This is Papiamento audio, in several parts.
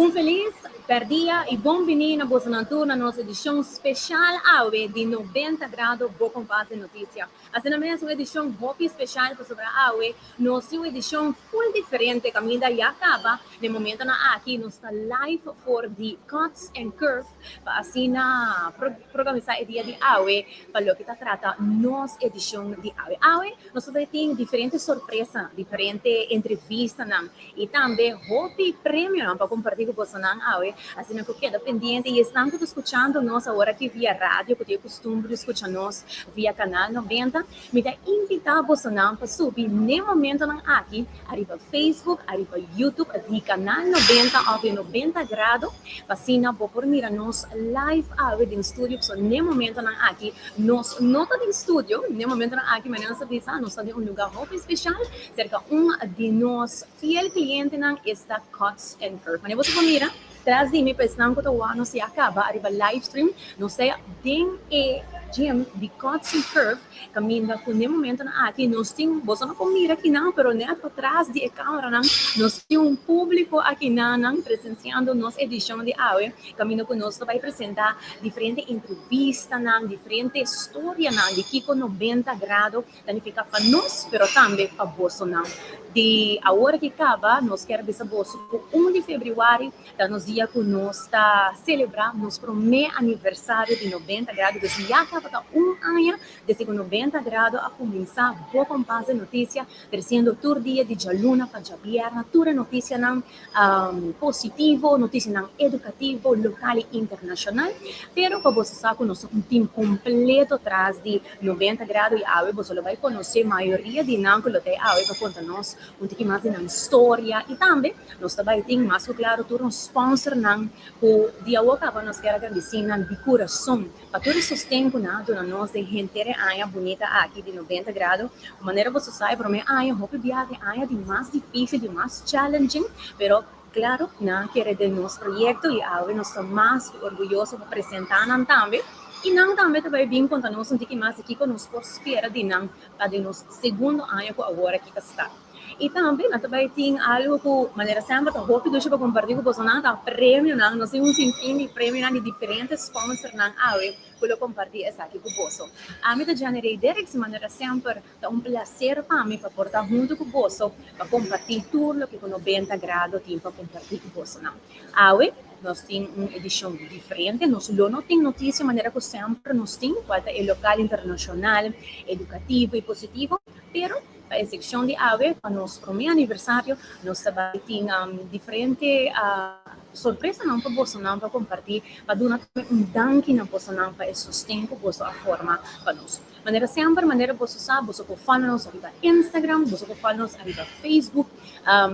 Un felis dia i bon bini na boso na nos edishon spesial awe di 90 Grado, Bo Kompas di Notisia. Asina mes, un edishon hopi spesial pasobra awe nos tin un edishon full diferente, kaminda ya kaba na momentonan aki nos ta live for di Cuts and Curve pa asina programá e dia di awe pa loke ta trata nos edishon di awe. Awe nos tin diferente sorpresa, diferente entrevistanan i tambe hopi premio pa kompartí ku boso awe. Asina ku keda pendiente i esnan skuchando nos awor aki via radio, ku tin kustumber di skucha nos via Kanal 90, mi ta invitá boso pa subi na momentonan aki, ariba Facebook, ariba YouTube, di Kanal 90 òf 90 Grado, pa asina bo por mira nos live awe den studio. So, na momentonan aki, nos no ta den studio, na momentonan aki, mas nos ta nos ta den un lugá hopi spesial, serka un di nos fiel klientenan, esta Cuts and Curve. Mas bo por mira, tras di mi, pa esnan ku nos ya kaba ariba live stream, nos ta den e gym di Cuts and Curve, kaminda ku na momentonan aki nos tin, bo no por mira aki no, pero net patras di kameranan, nos tin un públiko aki nan presensiando nos edishon di awe, kaminda ku nos bai presentá diferente entrevistanan, diferente storianan di kiko 90 Grado ta nifiká pa nos, pero tambe pa bosonan. Di awor ku kaba, nos ke bisa boso ku 1 di febrüari, ta nos dia ku nos ta selebrá nos promé aniversario di 90 Grado, dus ya kaba ta un aña desde ku 90 Grado a kuminsá, Bo Kompas di Notisia, tresiendo tur dia di djaluna pa djabièrnè, tur notisianan positivo, notisianan edukativo, lokal i internashonal. Pero pa bo sa ku nos un team kompleto tras di 90 Grado i awe bo bai konosé mayoria di nan ku lo t'ei awe pa konta nos un tiki mas di nan historia i tambe nos tambe tin mas ku klaro tur un sponsornan ku di awor kaba nos ke gradisí nan di kurason pa tur e sosten ku nan duna nos den henter aña bunita aki di 90 Grado. Manera bo sa, promé aña, hopi biaha, aña di mas difísil, di mas challenging, pero klaro, nan a kere den nos proyekto i awe nos ta mas orguyoso pa presentá nan tambe. I nan tambe tambe bin konta nos un tiki mas aki ku nos por spera di nan pa di nos segundo aña ku awor aki ta start. I tambe nan tambe tin algu ku manera semper ta hopi dushi pa kompartí ku boso nan ta premionan, nos tin un sinfin di premionan di diferente sponsornan awe ku lo kompartí esaki ku boso. Ami ta Jenny Derricks, manera semper ta un plaser pa mi pa por ta huntu ku boso pa kompartí tur loke ku 90 Grado tin pa kompartí ku bosonan. Awe nos tin un edishon diferente, nos lo no tin notisia manera ku semper nos tin, kual ta e lokal, internashonal, edukativo i positivo, pero pa e sekshon di awe, pa nos promé aniversario, nos tambe tin diferente sorpresanan pa bosonan pa kompartí, pa duna un danki na bosonan pa e sosten ku boso a forma pa nos. Manera semper, manera boso sa, boso por follow nos ariba Instagram, boso por follow nos ariba Facebook.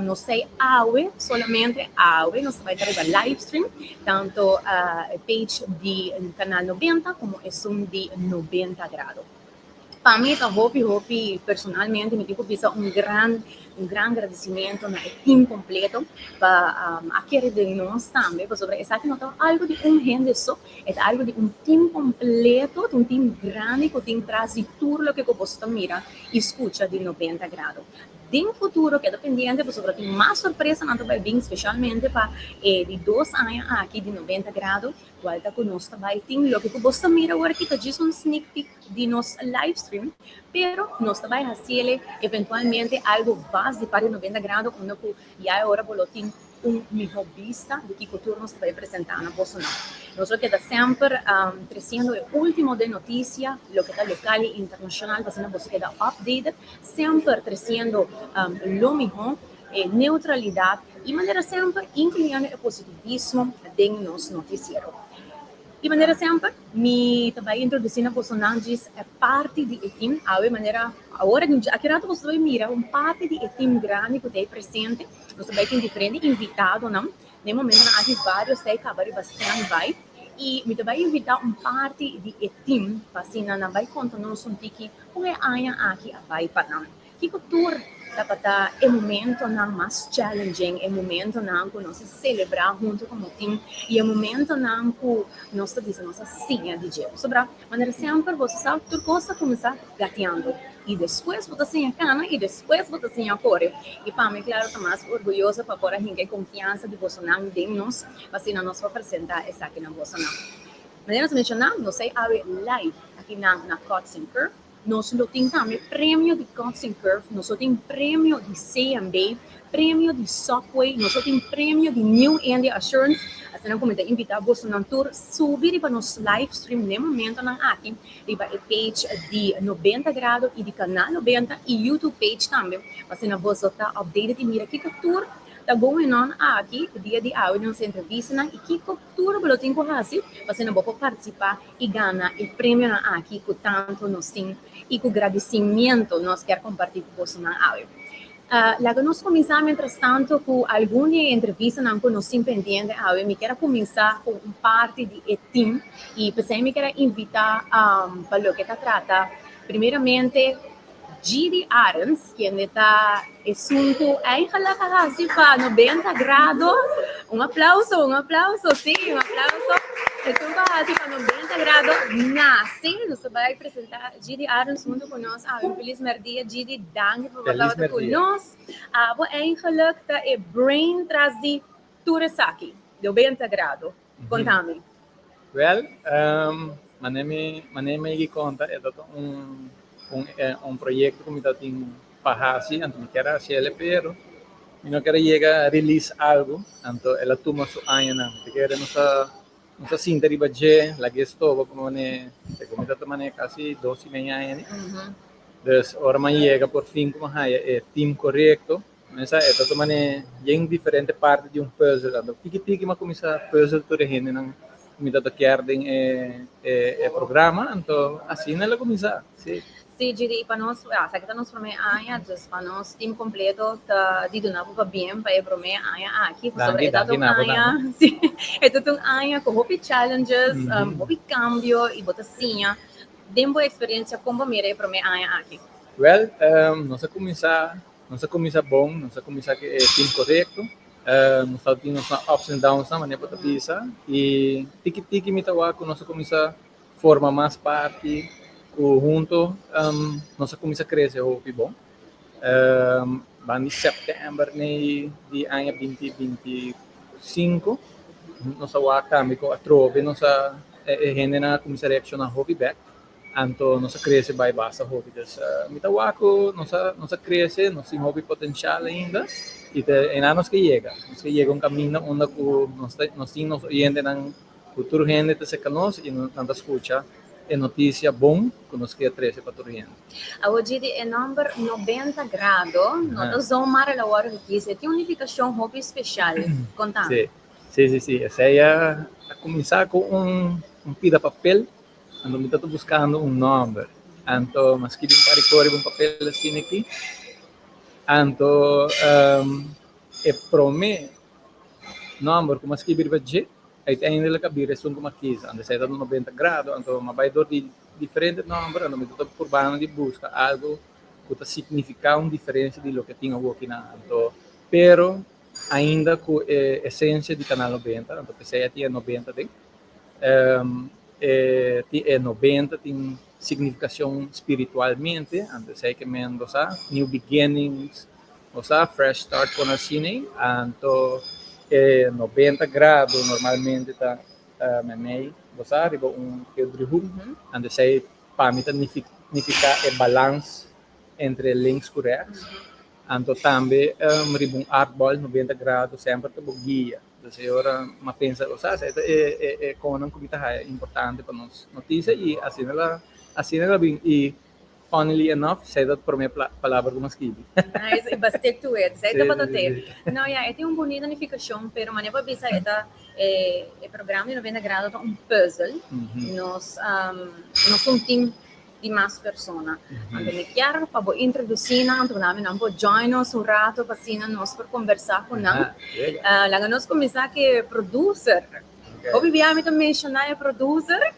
Nos ta awe, solamente awe, nos bai ariba live stream, tantu page di Kanal 90 komo esun di 90 Grado. Pa mi, ta hopi, hopi, personalmente, mi tin ku bisa un gran gradisimentu na e team kompleto pa a kere den nos tambe, pasobra esaki no ta algu di un hende so, e algu di un team kompleto, un team grandi ku tin tras di tur loke boso ta mira i skucha di 90 Grado. Den futuro, keda pendiente, pasobra tin mas sorpresanan bai bin, spesialmente pa di 2 aña aki di 90 Grado, kual ta ku nos bai tin loke boso ta mira awor aki ta just un sneak peek di nos live stream, pero nos bai hasi eventualmente algu mas di parti 90 Grado, unda ku ya awor bo tin un mihó bista di kiko tur nos bai presentá na boso. Nos ta keda semper tresiendo e último di notisia, loke ta lokal i internashonal, pa boso keda updated, semper tresiendo lo mihó, neutralidat i manera semper inkluyendo e positivismo den nos notisiero. I manera semper, mi ta bai introdusí na boso e parti di e team, awe manera awor aki ratu boso bai mira un parti di e team grandi ku ta presente. Nos bai tin diferente invitadonan. Na momentonan aki vários ta kaba riba standby i mi ta bai invitá un parti di e team pa asina nan bai konta nos un tiki kon e aña aki a bai pa nan. Kiko tur tabata e momentonan mas challenging, e momentonan ku nos a selebrá huntu komo team i e momentonan ku nos ta bisa nos a siña di dje. Sobra, manera semper, boso sa, tur kos ta kuminsá gatiando. i despues bo ta siña kana i despues bo ta siña kore. I pa mi klaro ta mas orguyoso pa por a hinka e konfiansa di bosonan den nos pa asina nos por presentá esaki na bosonan. Manera nos a menshoná, nos ei awe live akinan na Cuts and Curve. Nos lo tin tambe premio di Cuts and Curve, nos lo tin premio di CMB, premio di Subway, nos lo tin premio di New India Assurance. Asina ku mi ta invitá bosonan tur subi riba nos live stream n'e momentonan aki riba e page di 90 Grado i di Canal 90 i YouTube page tambe pa asina boso ta updated i mira kiko tur ta going on aki dia di awe den nos entrevistanan i kiko tur bo lo tin ku hasi pa asina bo por partisipá i gana e premionan aki ku tantu nos tin i ku gradisimiento nos kier kompartí ku bosonan awe. Laga nos kuminsá mientrastanto ku algun di e entrevistanan ku nos tin pendiente awe. Mi kier a kuminsá ku un parti di e tim i p'esei mi kier a invitá pa loke ta trata primeramente Gidi Arends, kende ta esun ku eigenlijk a hasi pa 90 grado. Un aplauso, un aplauso, sí, un aplauso. Esun ku a hasi pa 90 grado nase. Nos ta bai presentá Gidi Arends huntu ku nos awe. Un felis merdia, Gidi. Danki pa bo Felis tabata ku merdia. nos. Abo eigenlijk ta e brain tras di tur esaki, 90 grado. Kontami. Wel, mane mi, mane mi gi konta, e ta un, un, un proyekto ku mi ta tin pa hasi, anto mi kier hasi el, pero mi no kier a yega release algu, anto el a tuma su añanan. Mi ta kere nos a, nos a sinta riba dje, laga e stoba como mane, segun mi ta ta mane kasi dos i mei aña ni. Dus ora mi a yega por fin ku mi a haya e team korekto, Mesa e ta tuma ne yen diferente parti di un puzzel. Anto tiki tiki mi a kuminsá puzzel tur e hendenan ku mi tabata kier den e e programa. Anto asina el a kuminsá, sí. Sí, Judy, i pa nos, ya, esaki ta nos promé aña, dus pa nos team kompleto ta di duna bo pabien pa e promé aña aki, pasobra Danki, e tabata danki un na bo aña, tambe. sí, e tabata un aña ku hopi challenges, hopi kambio i bo ta siña. Den bo eksperensia, kon bo mira e promé aña aki? Wèl, nos a kuminsá Nos a kuminsá bon, nos a kuminsá ku e team korekto. Nos tabata tin nos ups and downs nan, manera bo ta bisa. I tiki tiki mi ta wak ku nos a kuminsá forma mas parti, ku hunto nos a kuminsá krese hopi bon. Ban di sèptèmber nei di aña 2025 nos a wak tambe ku atrobe nos a e hendenan a kuminsá reakshoná hopi bèk. Anto nos a crece bay basta hopi. Dus mi ta wak cu nos a nos a crece, nos tin hopi potencial ainda y ta eynan nos ke yega. Nos ke yega un caminda unda cu nos ta nos tin nos oyentenan cu tur hende ta cerca nos y nan ta scucha e noticia bon cu nos ke trece pa tur hende. Awor Gidi, e nomber 90 Grado no ta zomaar el a worde gekis, e tin un nificacion hopi special. Contami. Sí, sí, sí, sí. Esey a cuminsa cu un un pida papel. Anto mi ta ta buskando un nòmber. Anto mi a skibi un par di kos riba un papel asina aki. Anto e promé nòmber ku mi a skibi riba dje, uiteindelijk a bira esun ku mi a kisa. Anto esei ta 90 grado. Anto mi a bai dor di diferente nòmber, anto mi ta ta purbando di buska algu ku ta signifiká un diferensia di loke tin awokinan. Anto, pero ainda ku e esensia di Kanal 90, anto p'esei a tin e 90 den. E tin e 90 tin significacion spiritualmente, anto esei ke men bo sa, new beginnings, bo sa, fresh start con asina, anto e 90 grado normalmente ta memei, bo sa, riba un driehoek, anto esei pa mi ta nifica e balans entre links cu rechts, anto tambe riba un aardbol 90 grado semper ta bo guia. Entonces e ora m'a pensa, o sea, esta e e e konan ku mi ta haya importante pa nos notisia i asina la asina la bin i funnily enough esei ta prome palabra ku m'a skibi. Nice, i bo stick to it. Esei tabata te. No, ya, e tin un bunita nifikashon, pero manera bo a bisa e ta e e programa di 90 grado ta un puzzel. Nos nos ta un team di mas persona. Anto mi kier pa bo introduci nan, anto nan nan por join nos un rato pa asina nos por conversa cu nan. Laga nos cuminsa cu e producer. Hopi bia mi ta menciona e producer.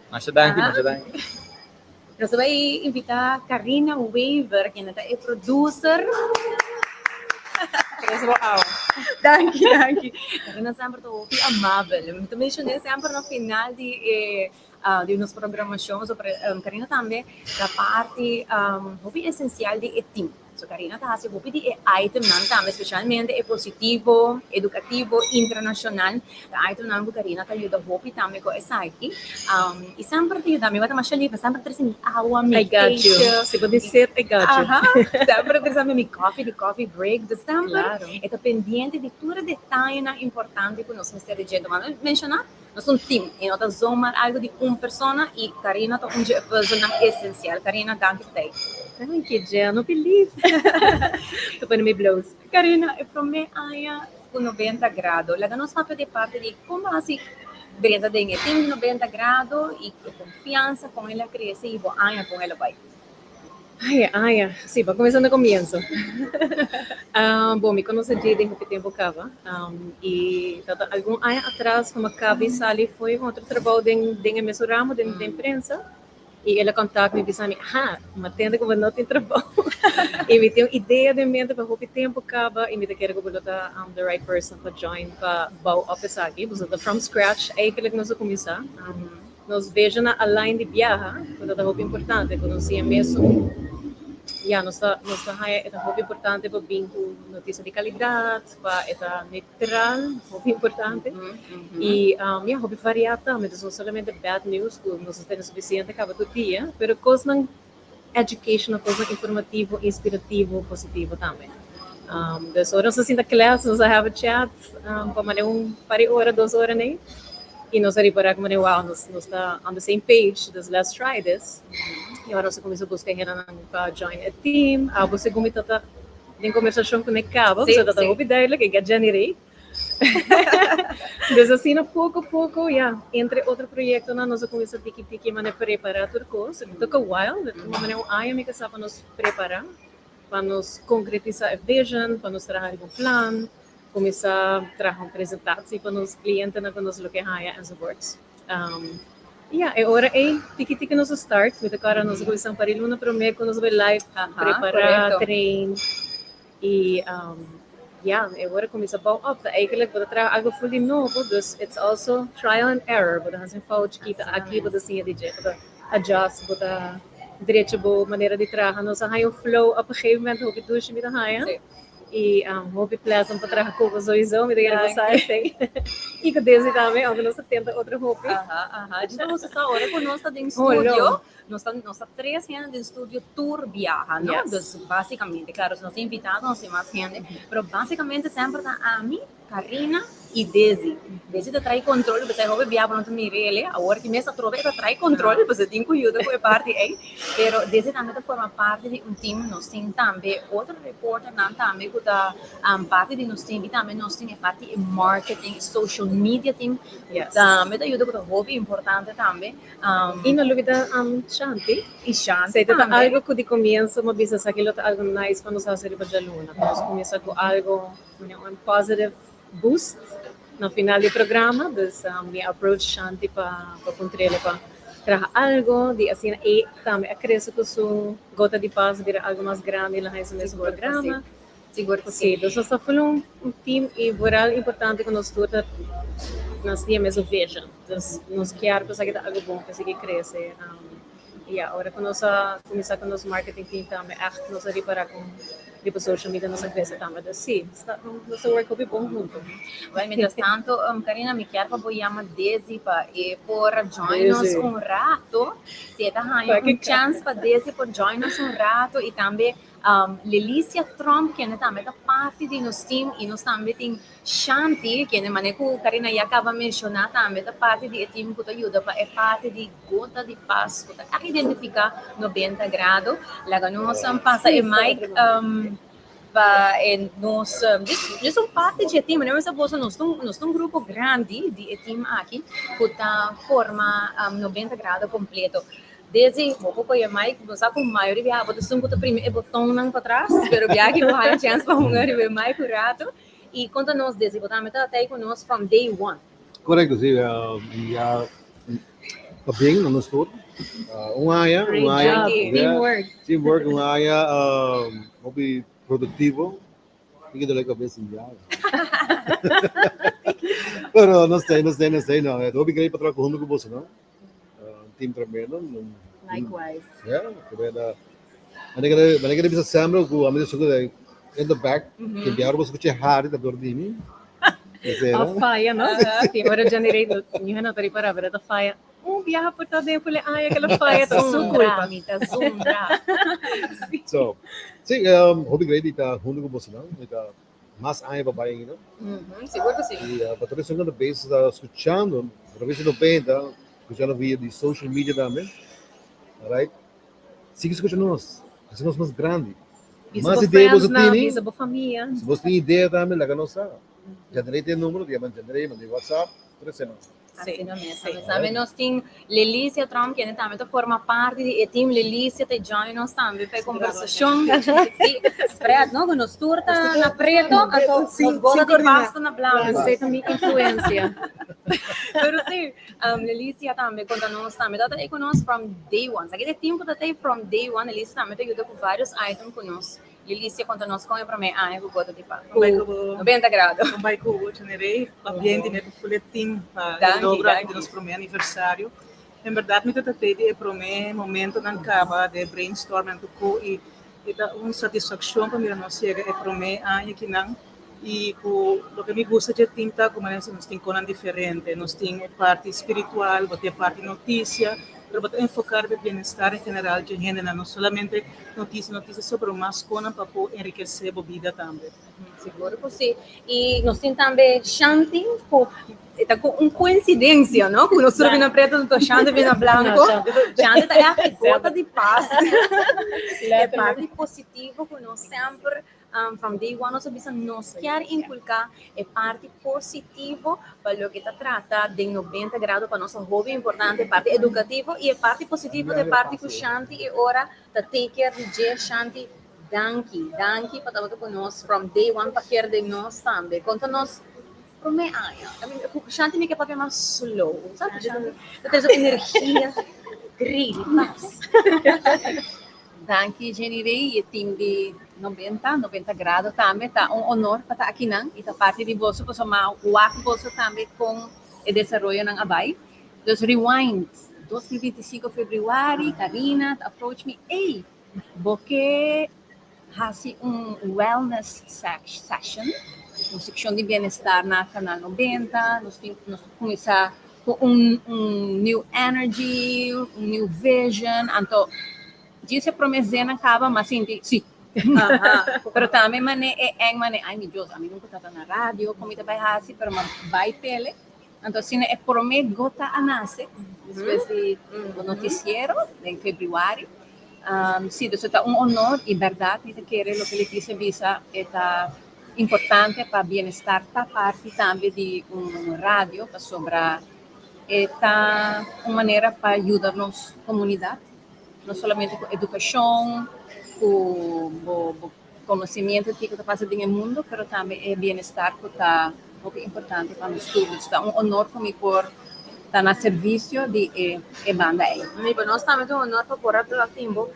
Masha danki, masha danki. Nos ta bay invita Karina Wever, kende ta e producer. Tres bo awa. Danki, danki. Karina semper ta hopi amabel. Mi ta menshoné semper na final di e di nos programashon sobre Karina tambe ta parti hopi esensial di e team. So Karina ta hasi hopi di e itemnan tambe, spesialmente e positivo, edukativo, internashonal. Ta itemnan ku Karina ta yuda hopi tambe ku esaki. I semper ta yuda mi, bo ta masha lief, semper trese mi awa, mi I got you. Si bo tin sed, I got you. Aha, semper trese mi coffee di coffee break. Dus semper e ta pendiente di tur e detayenan importante ku nos mester di dje. Menshoná, nos ta un team i no ta zomaar algu di un persona i Karina ta un dje e puzzelnan esensial. Karina, danki pa tei. Danki, Jen. Hopi lief. Ta pone mi bloos. Karina, e promé aña ku 90 Grado, laga nos papia di e parti di kon bo hasi drenta den e team di 90 Grado i e konfiansa kon el a krese i bo aña kon el a bai. Ay, aña. Sí, pa kuminsá na komienso. Bon, mi konosé Jay den hopi tempu kaba. I tabata algun aña atras ku mi a kaba di sali fo'i un otro trabou den den e mesun ramo, den den prensa. I el a kontak mi bisa mi, aha, mi a tende ku bo no tin trabou. I mi tin un idea den mente pa hopi tempu kaba i mi ta kere ku bo lo ta the right person pa join pa bou op esaki. Pasobra ta from scratch eigenlijk nos a kuminsá. Nos vision a align di biaha, ku ta ta hopi importante, ku nos siña mesun, ya, nos ta nos ta haña e ta hopi importante pa bin ku notisia di kalidat, pa e ta neutral, hopi importante, i ya, hopi variá tambe, dus no solamente bad news ku nos a tene sufisiente kaba tur dia, pero kosnan educational, kosnan informativo, inspirativo, positivo tambe. Dus ora nos a sinta klas, nos a have a chat pa manera un par di ora, dos ora nei, i nos a ripará ku manera wow, nos nos ta on the same page, dus let's try this. I ora nos a kuminsá buska hendenan pa join e team, abo segun mi ta ta den kombersashon ku ne kaba, pasobra ta ta hopi duidelijk, e get Jenny Rey. Dus asina poko poko, ya, entre otro proyectonan nos a cuminsa tiki tiki manera prepara tur cos. It took a while, it tuma manera un aña mi casa pa nos prepara, pa nos concretisa e vision, pa nos traha riba un plan, cuminsa traha un presentatie pa nos clientenan cu nos lo ke haya enzovoorts. Ya, e ora ey tiki tiki nos a start, mi ta acorda nos a cuminsa un par di luna prome cu nos a bay live, prepara, train. Y ya, e ora cuminsa bouw op, ta eigenlijk bo ta traha algo full di nobo, dus it's also trial and error, bo ta haci un fout chikito aki, bo ta siña di dje, bo ta adjust, bo ta drecha bo manera di traha. Nos a haña un flow op een gegeven moment hopi dushi mi ta haña y hopi pleasant pa traha cu bo sowieso, mi ta kere bo sa esey. Y cu Desi tambe, aunke nos ta tenta otro hopi. Aha, aha. Djis nos ta ora cu nos ta den studio, Nos ta nos ta tres hende den studio tur biaha, no? Yes. Dus básicamente, claro, si nos ta invitado nos tin mas hende, pero básicamente semper ta ami, Karina y Desi. Desi ta trae control, pasobra e hopi biaha bo no ta mira el, awor ki mes atrobe e ta trae control, pasobra e tin cu yuda cu e parti ey. Pero Desi tambe ta forma parti di un team, nos tin tambe otro reporternan tambe cu ta parti di nos team y tambe nos tin e parti e marketing, e social media team, Yes. tambe ta yuda cu ta hopi importante tambe. I no lubida Shanti. I Shanti Esei ta tambe. algo ku di komienso mi a bisa esaki lo ta algo nice pa nos hasi riba djaluna. Pa nos kuminsá ku algo manera un positive boost na final di e programa. Dus mi a approach Shanti pa pa puntr'el pa traha algo di asina e tambe a krese ku su Gota di Pas bira algo mas grandi lo haña su mesun Sigur ku si. programa. Sigur ku si. Sí, dus nos ta full un team i vooral importante ku nos tur ta nos tin e mesun vision. Dus nos kier pa esaki ta algo bon pa sigui krese. I ya, ora ku nos a kuminsá ku nos marketing team tambe ègt nos a ripará kon riba social media nos a krese tambe. Dus sí, nos ta work hopi bon huntu. Bueno, mientras tanto, Karina, mi kier pa bo yama Desi pa e por join nos un rato. Si e ta haña un chance pa Desi por join nos un rato i tambe Lelicia Tromp kende tambe ta parti di nos team y nos tambe tin Shanti kende mane cu Karina ya caba menciona tambe ta parti di e team cu ta yuda pa e parti di Gota di Pas cu ta identifica 90 Grado. Laga nos pasa e mic pa e nos djis un parti di e team mane mester boso nos ta nos ta un grupo grandi di e team aki cu ta forma 90 Grado completo. Desi, bo por kohe mic, bo sa ku mayoria biaha bo ta esun ku ta primi e botonnan patras, pero biaha ki bo haña chèns pa hunga riba e mic un ratu. I konta nos, Desi, bo tambe tabata ei ku nos from day one. Korekto, si. Ya pabien na nos tur. Un aña, un Great aña. job, teamwork. Teamwork, un aña hopi produktivo. Mi ke dole kabes in biaha. Pero no sé, no sé, no sé, no. E hopi great pa traha hunto ku boso, no? Un team tremendo. Likewise. Yeah, ku beda. Mane kere, mane kere bisa sembra ku ami ta suku in the back, ke biaha boso kuche hari ta dor di mi. A faya, no? Tin ora generate, mi no ta ripara, pero ta faya. Un biaha por ta den fule aña ke lo faya, ta su culpa. Mi ta zundra. So, sí, hopi great di ta hunto ku boso nan. Mi ta mas aña pa bai ainda. Sigur ku sí. I pa tur esun ku ta bezig ta skuchando, revista 90, skuchando via di social media tambe. Alright. Sigui skucha nos. Hasi nos mas grandi. Bisa Mas bo idea boso friendsnan, tini, bisa bo famia. si boso tin idea tambe, laga nos sa. Generate e numero, yama Generate, manda WhatsApp, tur esei nan. Asina mes. Nos tambe nos tin Lelicia Tromp, kende tambe ta forma parti di e team. Lelicia ta join nos tambe pa e conversacion. Sí, spread, no? Cu nos tur ta na preto, anto nos gora di pasta na blanco. Esei ta mi influencia. Pero sí, Lelicia tambe conta nos tambe ta ta cu nos from day one. Sa ki e team cu ta ta from day one, Lelicia tambe ta yuda cu varios item cu nos. Lilicia konta nos kon e promé aña ku gota di pa ku 90 grado. Kon bai ku bo Generé, pabien di mi ku e team pa e logro aki di nos promé aniversario. En bèrdat mi ta trat'é di e promé momentonan kaba di e brainstorming ku i e ta un satisfakshon pa mira nos yega e promé aña akinan i ku loke mi gusta dje team ta ku manera nos tin konan diferente, nos tin e parti spiritual, bo tin e parti notisia, pero bo ta enfoká riba e bienestar en general dje hendenan, no solamente Notisia, notisia sobre mas konan pa por enrikesé bo bida tambe. Sigur ku si. I nos tin tambe Shanti ku e ta ku un koinsidensia, no? Ku nos tur bina pretu, anto Shanti bina blanko. Shanti ta ègt gota di pas. E parti positivo ku nos semper From day one nos a bisa nos kier inculca e parti positivo pa loke ta trata den 90 grado pa nos ta hopi importante e parti educativo y e parti positivo ta e parti cu Shanti e ora ta take care di dje. Shanti danki danki pa tabata cu nos from day one pa kier den nos tambe. Conta nos prome aña Shanti mi ke papia mas slow sa Shanti ta trece energia great di pas. Danki Jenny Rey y e team di 90, 90 grado tambe. Ta un honor pa ta akinan y ta parti di boso pasobra mi a wak boso tambe con e desaroyonan a bay. Dus rewind, 2025 februari, Karina ta approach mi, ey, bo ke haci un wellness session, un seccion di bienestar na Canal 90, nos tin, nos ta cuminsa cu un un new energy, un new vision, anto djis e prome zena caba m'a sinti si. Pero tambe mane e eng mane ay mi Dios ami nunca tata na radio con mi ta bay haci pero m'a bay pele, anto asina e prome gota a nace despues di bo noticiero den februari. Si, dus e ta un honor y berdad mi ta kere loke Leticia bisa e ta Importante pa bienestar ta parti tambe di un radio pasobra e ta un manera pa yuda nos comunidad, no solamente cu educacion, cu bo bo conocimiento di kico ta pasa den e mundo, pero tambe e bienestar cu ta hopi importante pa nos tur. Dus ta un honor cu mi por ta na servicio di e e banda ey. Mi pa nos tambe ta un honor pa por a tin bo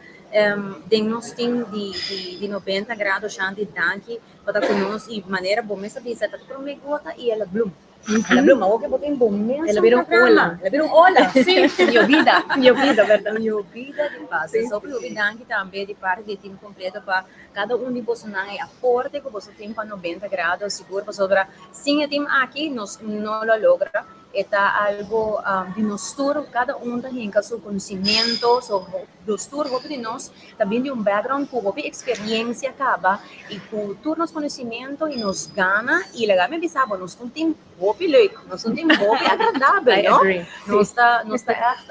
Den nos tin di di 90 grado Shanti danki pa ta ku nos i manera bo mes a bisa ta prome gota i el a blum. El a blum awor ke bo tin bo mes El a bira un ola. El a bira un ola si yobida yobida berdat yobida di pas. So hopi hopi danki tambe di parti di e team kompleto pa kada un di bosonan e aporte ku boso tin pa 90 grado sigur pasobra sin e team aki nos no lo logra. E ta algo di nos tur, kada un ta hinka su conocimento, so nos tur hopi di nos ta bin di un background cu hopi experiencia caba y cu tur nos conocimento y nos gana y laga mi bisa bo nos ta un team hopi leuk, nos ta un team hopi agradabel no, nos ta nos ta echt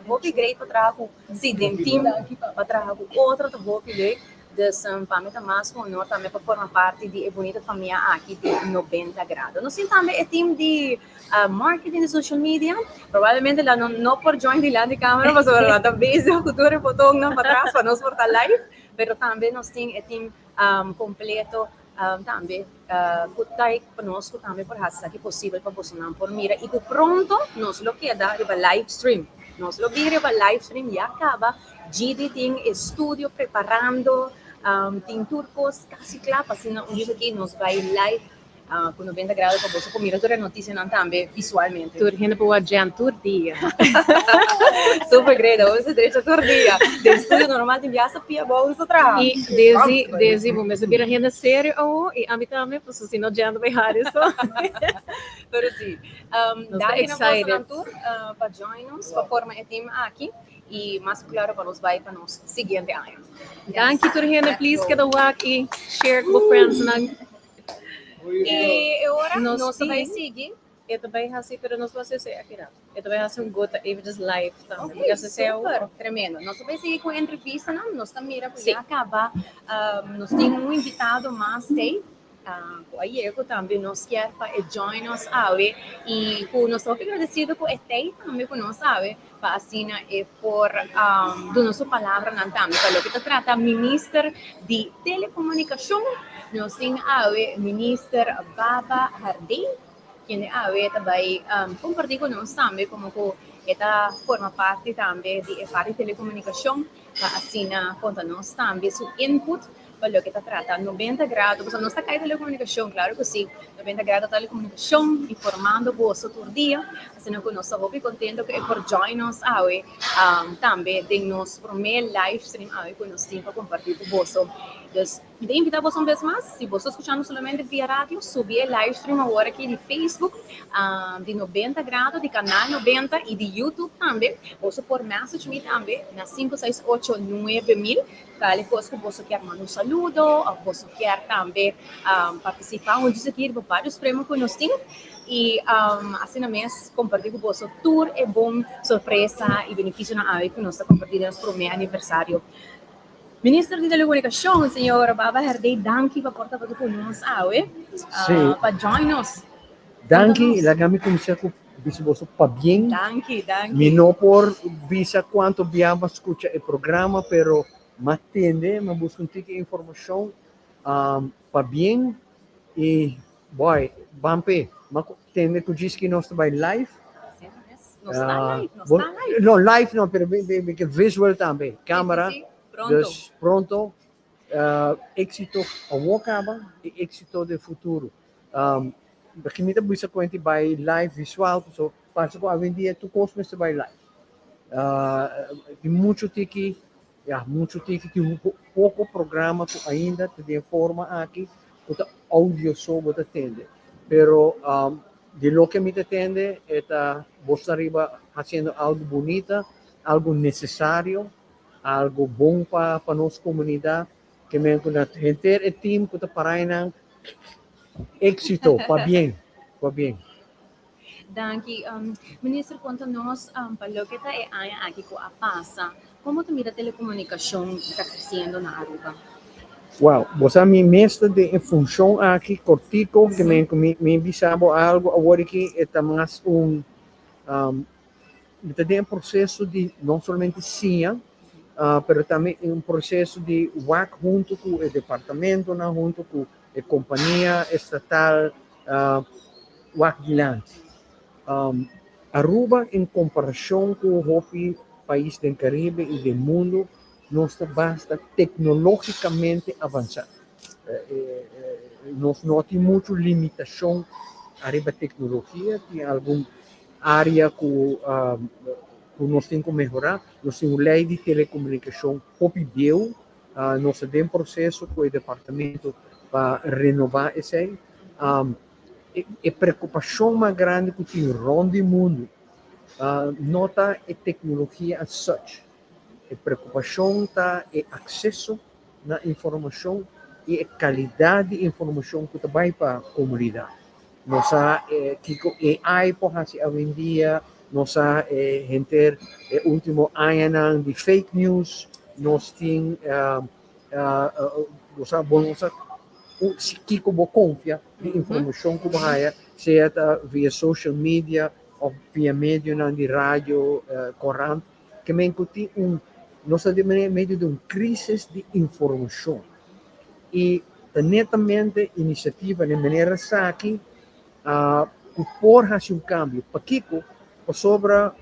hopi great pa traha cu si den team pa traha cu otro ta hopi leuk. Dus pa mi ta mas un honor tambe pa forma parti di e bunita famia aki di 90 Grado. Nos tin tambe e team di marketing di social media. Probablemente la no no por join dilanti camera pasobra nan ta bezig cu tur e botonnan patras pa nos por ta live. Pero tambe nos tin e team completo tambe cu ta pa nos cu tambe por haci esaki posibel pa bosonan por mira y cu pronto nos lo keda riba live stream. Nos lo bin riba live stream ya caba. GD tin e studio preparando. Tin tur kos kasi kla pa asina un djis aki nos bai live ku 90 grado pa boso por mira tur e notisianan tambe visualmente. Tur hende por wak Jan tur dia. Super great, awor se drecha tur dia. Den studio normal tin biaha sa pia abou sa traha. I Desi, Desi bo mester bira hende serio awor i ami tambe pasobra si no Jan ta bai hari so. Pero si, Nos ta danki na boso excited. nan tur pa join nos, pa forma e team aki. I mas ku klaro pa nos bai pa nos siguiente aña. Danki tur hende, please keda wak i share ku bo friendsnan. I e ora Nos nos ta bai tin- sigui. E ta bai hasi, pero nos lo hasi esei aki rato. E ta bai hasi un gota eventjes live tambe. Ok, Porque hasi esei super, tremendo. Nos ta bai sigui ku e entrevistanan. Nos ta mira ku Sí. ya kaba nos tin un invitado mas tei. Ku a yega ku tambe nos kier pa e join nos awe i ku nos ta hopi agradecido ku e tei tambe ku nos awe pa asina e por duna su palabranan tambe pa loke ta trata Minister di Telecomunicacion. Nos tin awe Minister Baba Hardé kende awe ta bai comparti ku nos tambe como ku e ta forma parti tambe di e parti telecomunicacion pa asina konta nos tambe su input pa loke ta trata 90 grado, pasobra nos ta kai telekomunikashon, klaro ku si, 90 grado telekomunikashon, informando boso tur dia, asina ku nos ta hopi kontento ku e por join nos awe tambe den nos promé live stream awe ku nos tin pa kompartí ku boso. Dus mi ta invitá boso un bes mas, si boso ta skuchando solamente via radio, subi e live stream awor aki di Facebook di 90 grado, di Kanal 90 i di YouTube tambe. Boso por message mi tambe na 568 9000. Kale kos ku boso kier manda un saludo òf boso kier tambe partisipá un djis aki riba vários premio ku nos tin i asina mes kompartí ku boso tur e bon sorpresa i benefisionan awe ku nos ta kompartí den nos promé aniversario. Minister di Telekomunikashon, señor Baba Herdé, danki pa por tabata ku nos awe, pa join nos. Danki, laga mi kuminsá ku bisa boso pabien. Danki, danki. Mi no por bisa kuantu bia m'a skucha e programa, pero m'a tende, m'a buska un tiki informashon. Pabien i boy, ban p'e. M'a tende ku djis ki nos ta bai live. Nos ta live, nos ta live. No, live no, pero mi ke visual tambe, camera. Si, si, si. Pronto. Dus pronto. Éxito awor kaba i éxito den futuro. Pasobra mi ta bisa ku hende bai live visual pasobra parse ku awendia tur kos mester bai live. Tin muchu tiki, ya muchu tiki, tin poko programa ku ainda ta den forma aki ku ta audio so bo ta tende. Pero di loke mi ta tende e ta bo sta riba hasiendo algu bunita, algu nesesario, algu bon pa nos komunidat. Ke men ku na henter e team ku ta para einan. Éxito, pabien, pabien. Danki. Minister, konta nos pa loke ta e aña aki ku a pasa, komo ta mira telekomunikashon ta kresiendo na Aruba? Wow, bo sa mi mes ta den e funshon aki kortiko, ke men ku mi bisa bo algu awor aki e ta mas un Mi ta den e proseso di no solamente siña, pero tambe un proseso di wak hunto ku e departamentonan, hunto ku e kompania estatal wak dilanti. Aruba en komparashon ku hopi pais den Karibe i den mundu, nos ta basta teknologikamente avansá. Nos no tin muchu limitashon ariba teknologia, tin algun área ku ku nos tin ku mehorá. Nos tin un lei di telekomunikashon hopi bieu, nos ta den proseso ku e departamento pa renobá esei. E preokupashon mas grandi ku tin rònt di mundu no ta e teknologia as such, e preokupashon ta e akseso na informashon i e kalidat di informashon ku ta bai pa komunidat. Nos sa kiko AI por hasi awendia, nos sa henter e ultimo añanan di fake news, nos tin bo sa bo no sa kiko bo konfia di informashon ku bo haya, sea ta via social media òf via medionan di radio, korant, ke men ku tin un nos ta den medio di un krisis di informashon. I ta netamente inisiativa den manera esaki ku por hasi un kambio. Pakiko? Pasobra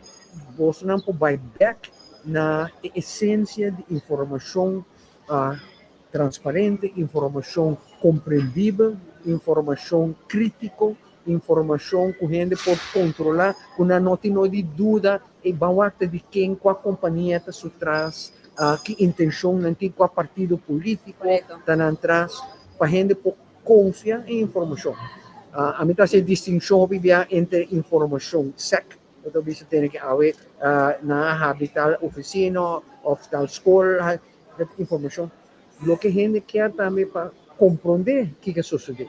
bosonan por bai bèk na e esensia di informashon. transparente, informashon komprendibel, informashon krítiko, informashon ku hende por kontrolá, ku nan no tin no di duda e ban wak ta di ken, kua kompania ta su tras, ki intenshon nan tin, kua partido polítiko ta nan tras, pa hende por konfia e informashon. Ami ta hasi e distinshon hopi bia entre informashon sèk, ku ta bisa tene ke awe nan a habri tal ofisina òf tal skol, informashon. Loke hende kier tambe pa komprondé kiko a sosodé.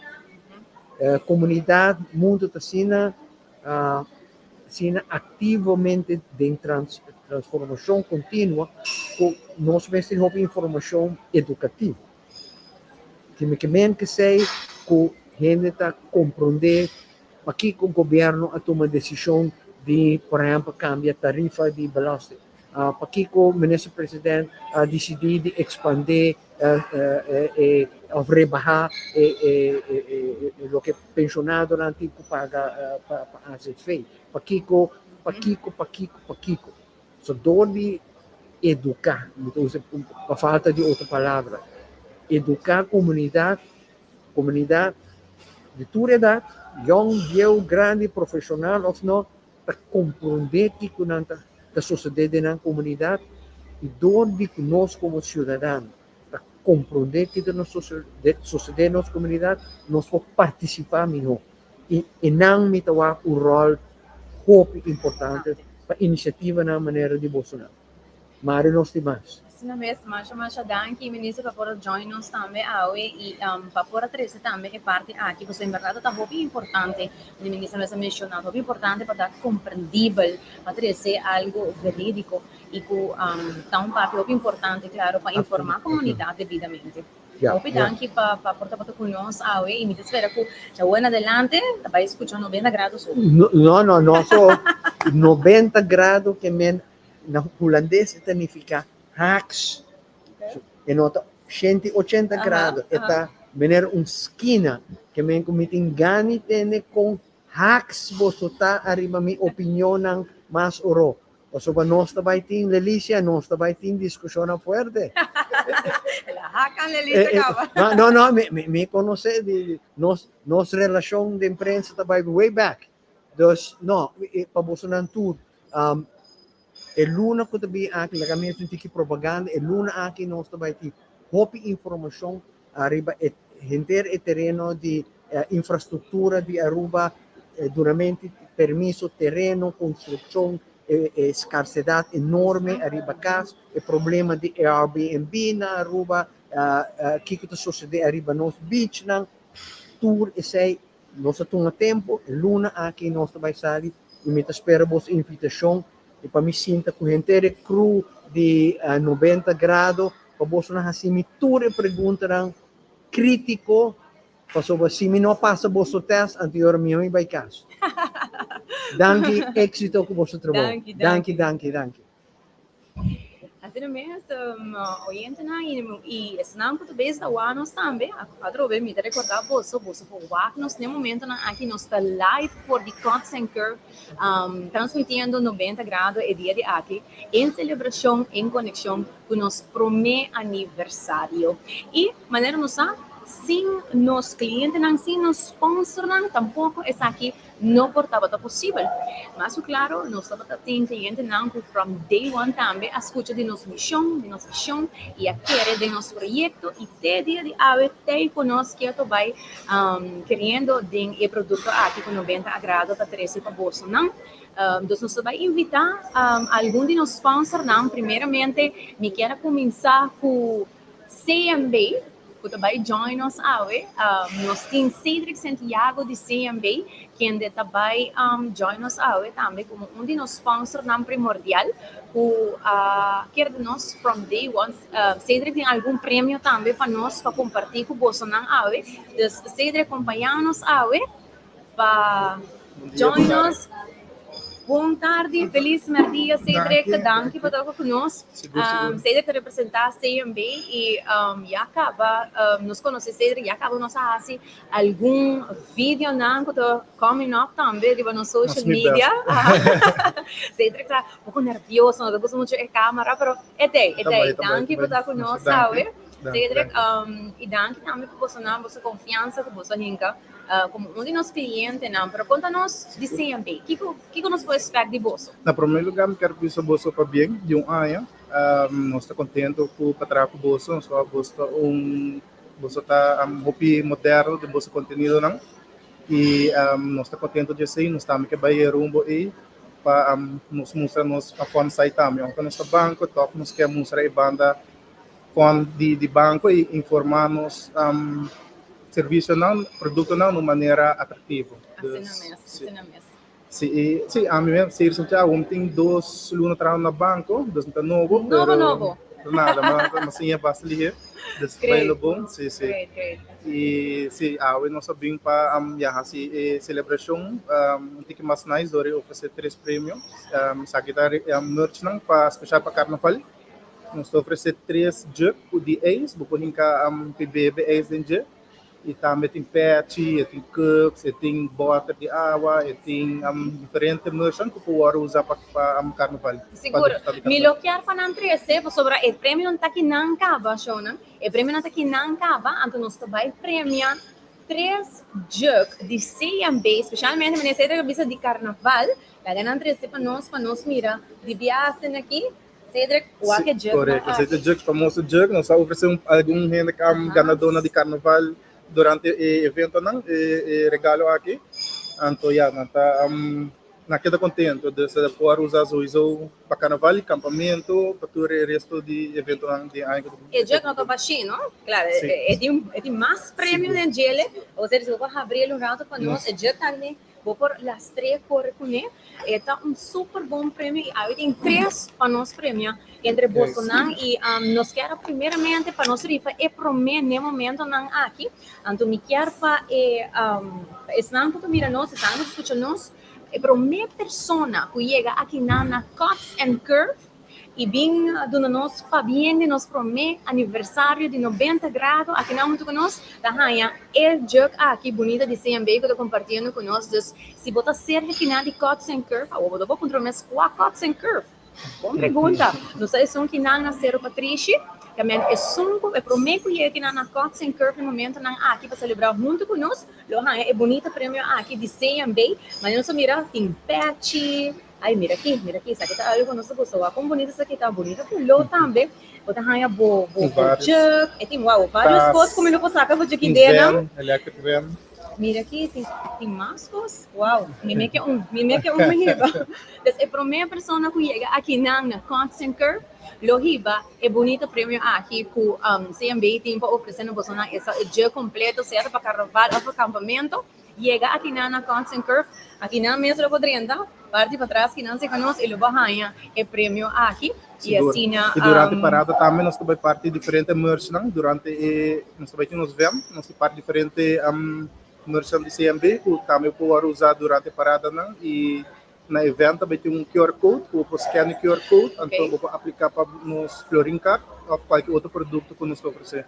Komunidat, mundu ta asina asina aktivamente den transformashon kontinuo ku nos mester hopi informashon edukativo. Tin ke men kesei ku hende ta komprondé pakiko gobièrnu a tuma desishon di por ehèmpel kambia tarifa di belasting. Pakiko minister president a disidí di ekspandé òf rebahá loke penshonadonan tin ku paga pa AZV? Pakiko, pakiko, pakiko, pakiko? So dor di eduká, mi ta usa pa falta di otro palabra, eduká komunidat, komunidat di tur edat, yòn, bieu, grandi, profeshonal òf no, ta komprondé kiko nan ta ta sosodé den nan komunidat i dor di ku nos komo siudadano ta komprondé kiko ta sosodé den nos komunidat nos por partisipá mihó i enan mi ta wak un ròl hopi importante pa inisiativanan manera di bosonan. Mari nos tin mas. Asina mes, masha masha danki Minister pa por a join nos tambe awe y pa por a trece tambe e parti aki pasobra en berdad ta hopi importante, di Minister mes a menciona, hopi importante pa ta comprendibel, pa trece algo veridico y cu ta un parti hopi importante claro pa informa comunidad debidamente. Hopi danki pa pa por tabata cu nos awe y mi ta spera cu djawe en adelante ta bay scucha 90 grado so. No, no, no so 90 grado ke men Na hulandes e ta nifiká haaks. E no ta 180 grado, e ta manera un skina. Ke men ku mi tin gana tende kon haaks boso ta ariba mi opinionnan mas oro. Pasobra nos ta bai tin, Lelicia, nos ta bai tin diskushonnan fuerte. El a hakan Lelicia kaba. No, no, mi konosé, nos relashon den prensa ta bai way back. Dus, no, pa bosonan tur, e luna ku ta bin aki, laga mi hasi un tiki propaganda, e luna aki nos ta bai tin hopi informashon ariba e henter e tereno di infrastruktura di Aruba, dunamento di permiso, tereno, konstrukshon, e skarsedat enorme ariba kas, e problema di Airbnb na Aruba, kiko ta sosodé ariba nos beachnan, tur esei Nos a tuma tempu, e luna aki nos ta bai sali i mi ta spera boso invitashon i pa mi sinta ku henter e crew di 90 Grado pa boso nan hasi mi tur e preguntanan kritiko pasobra si mi no pasa boso test anto mi a mi bai kas. Danki, éksito ku boso trabou. Danki, danki. Danki, danki. Asina mes, oyentenan i esnan ku ta bezig ta wak nos tambe, atrobe mi ta rekordá boso, boso por wak nos n'e momentonan aki, nos ta live for di Cuts and Curve, transmitiendo 90 grado e dia di aki, en selebrashon, en konekshon ku nos promé aniversario. I manera nos sa, sin nos klientenan, sin nos sponsornan, tampoko esaki No por tabata posibel. Mas ku klaro, nos tabata tin klientenan ku from day one tambe a skucha di nos mishon, di nos vishon i a kere den nos proyekto i te dia di awe tei ku nos kieto bai keriendo den e produkto aki ku 90 Agrado ta trese pa bosonan. Dus nos ta bai invitá algun di nos sponsornan. Primeramente mi kier a kuminsá ku CMB ku ta bai join nos awe. Nos tin Cedric Santiago di CMB kende ta bai join nos awe tambe komo un di nos sponsornan primordial ku a kere di nos from day one. Cedric tin algun premio tambe pa nos pa kompartí ku bosonan awe. Dus Cedric kompañá nos awe. pa join nos. Bon tardi, feliz merdia Cedric, danki pa toca cu nos. Cedric ta representa CMB y ya caba nos conoce Cedric, ya caba nos a haci algun videonan cu ta coming up tambe riba nos social media. Cedric ta un poco nervioso, no ta gusta mucho e camera, pero e t'ey, e t'ey. Danki pa ta cu nos awe. Cedric, i danki tambe pa boso nan, boso konfiansa ku boso a hinka komo un di nos klientenan. Pero konta nos di CMB, kiko kiko nos por expect di boso? Na promé lugá mi kier bisa boso pabien di un aña. Nos ta kontento ku pa traha ku boso. Nos wak boso ta un boso ta hopi moderno den boso kontenidonan i nos ta kontento di esei. Nos tambe ke bai e rumbo ei pa nos mustra nos fun side tambe. Aunke nos ta banko tòg nos ke mustra e banda Fond di di banco y informa nos servicionan, productonan na un manera atractivo. Asina mes, asina mes. Si, y si, ami mes, Sir Santiago, mi tin dos luna trahando na banco, dus mi ta nobo, Nobo, pero nobo. nada, mi a siña basta lihe, dus Great. bai lo bon, si, si. Great, great. Y si, awe nos a bin pa ya haci e celebracion un tiki mas nice door di ofrece tres premio. Esaki ta merchnan pa special pa carnaval. Nos ta ofresé tres jug ku di eis, bo por hinka pi bebe eis den dje. I tambe tin pèchi, e tin cups, e tin bòter di awa, e tin diferente merchan ku por wòrdu usá pa pa karnaval. Sigur. Mi lo kier pa nan trese pasobra e premionan ta ki nan kaba, shownan. E premionan ta ki nan kaba, anto nos ta bai premia tres jug di CMB, spesialmente meneer Cedric a bisa di karnaval. Laga nan trese pa nos, pa nos mira di biaha aki. Cedric, wak e jug Correcto, esei ta e jug, famoso jug. Nos a ofrece un algun hende cu a ganadornan di carnaval durante e eventonan e e regalo aki. Anto ya, nan ta nan keda contento. Dus e por usa souiso pa carnaval y campamento, pa tur e resto di eventonan den aña cu ta E jug no ta bashi, no? Claro, e tin e tin mas premio den djele. Osea, si bo por habriel un rato pa nos, e jug ta aki. Bo por lastr'é kore kuné. E ta un super bon premio i awe tin tres pa nos premia entre bosonan i nos kier a primeramente pa nos rifa e promé n'e momentonan aki. Anto mi kier pa e pa esnan ku ta mira nos, esnan ku ta skucha nos, e promé persona ku yega akinan na Cuts and Curve I bin duna nos pabien di nos promé aniversario di 90 grado akinan huntu ku nos ta haña e jug aki bunita di CMB ku ta kompartiendo ku nos. Dus si bo ta serka kinan di Cuts and Curve, awor bo ta por puntra mes kua Cuts and Curve? Bon pregunta. Nos ta esun kinan na Sero Patrishi, tamen esun ku e promé ku yega kinan na Cuts and Curve e momentonan aki pa selebrá huntu ku nos lo haña e bunita premio aki di CMB. Manera nos a mira tin pèchi. Ay, mira aki, mira aki, esaki ta algo ku nos ta gusta. Wak kon bunita esaki ta, bunita koló tambe. Bo ta haña bo bo bo jug, e tin wou varios kos ku mi no por saka for dje kidenan. Electric van. Mira aki, tin tin mas kos. Wou, mi meke un, mi meke un mi hiba. Dus e promé persona ku yega akinan na Cuts and Curve lo hiba e bunita premio aki ku CMB tin pa ofresé na bosonan. Esta e jug kompleto, sea ta pa karnaval òf pa kampamento. Yega akinan na Cuts and Curve, akinan mes lo por drenta, parti patras kinan cerca nos y lo por haña e premio aki. Y Sigur. asina. Y durante parada tambe nos ta bay parti diferente merchnan durante e nos ta bay tin nos vem, nos ta parti diferente merchnan di CMB cu tambe por worde usa durante paradanan y na e vem ta bay tin un QR code cu bo por scan e QR code anto bo por aplica pa nos Florin card of cualkier otro producto cu nos ta ofrece.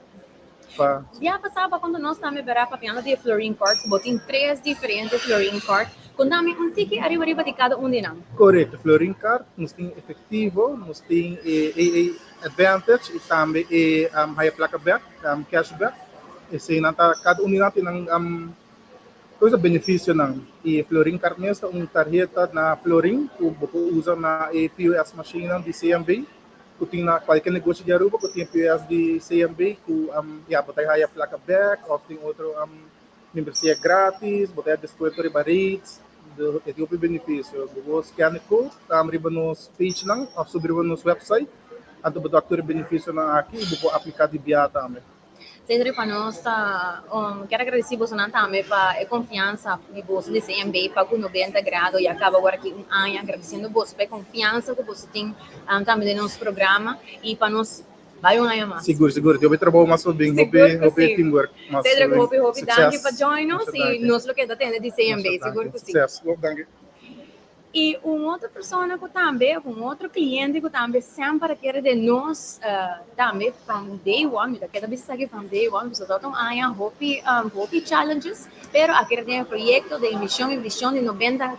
Pa. Ya pasá pa konta nos tambe bera papiando di e Florin Card ku bo tin tres diferente Florin Card. Kontami un tiki ariba riba di kada un di nan. Korekto, Florin Card nos tin efektivo, nos tin e AA Advantage i tambe e haya plaka bèk, cash back. Eseinan ta kada un di nan tin nan kosa benefisionan. I Florin Card mes ta un tarheta na Florin ku bo por usa na e POS machinenan di CMB. Ku tin na kualke negoshi di Aruba ku tin POS di CMB ku ya bo ta haya plaka bek òf tin otro membresia gratis, bo ta haya deskuento riba rates, e tin hopi benefisio. Bo por scan e code riba nos pagenan òf subi riba nos website anto bo ta wak tur e benefisionan aki i bo por aplika di bia tambe. Cedric, pa nos ta kier agradeci bosonan tambe pa e confiansa di boso di CMB pa cu 90 Grado ya caba awor aki un aña, agradeciendo boso pa e confiansa cu boso tin tambe den nos programa y pa nos bay un aña mas. Sigur, sigur. Tin hopi trabou mas pa bin, hopi, hopi teamwork mas. Cedric, hopi, hopi danki pa join nos y nos lo keda tende di CMB, sigur cu si. Succes. Danki. I un otro persona ku tambe, òf un otro kliente ku tambe semper a kere den nos tambe from day one, mi ta keda bisa esaki from day one, pasobra tabata un aña hopi hopi challenges, pero a kere den e proyekto, den e mishon i vishon di 90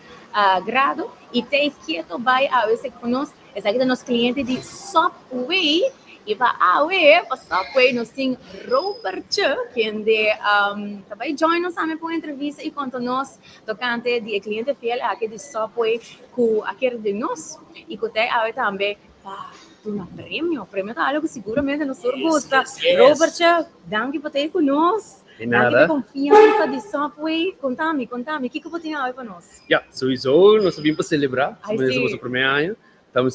grado i t'ei keto bai awe seki ku nos, esaki ta nos kliente di Subway. I pa awe, pa Subway, nos tin Robertje, kende um, ta bai join nos tambe pa un entrevista i konta nos tokante di e kliente fiel aki di Subway ku a kere den nos i ku ta awe tambe pa duna premio. Premio ta algo ku siguramente nos tur gusta. Robertje, danki pa ta ku nos. De Danki nada. pa konfiansa di Subway. Kontami, kontami, kiko bo tin awe pa nos? Ja, sowieso nos ta bin pa selebrá. Ai, Nos sí. ta promé aña. Tambe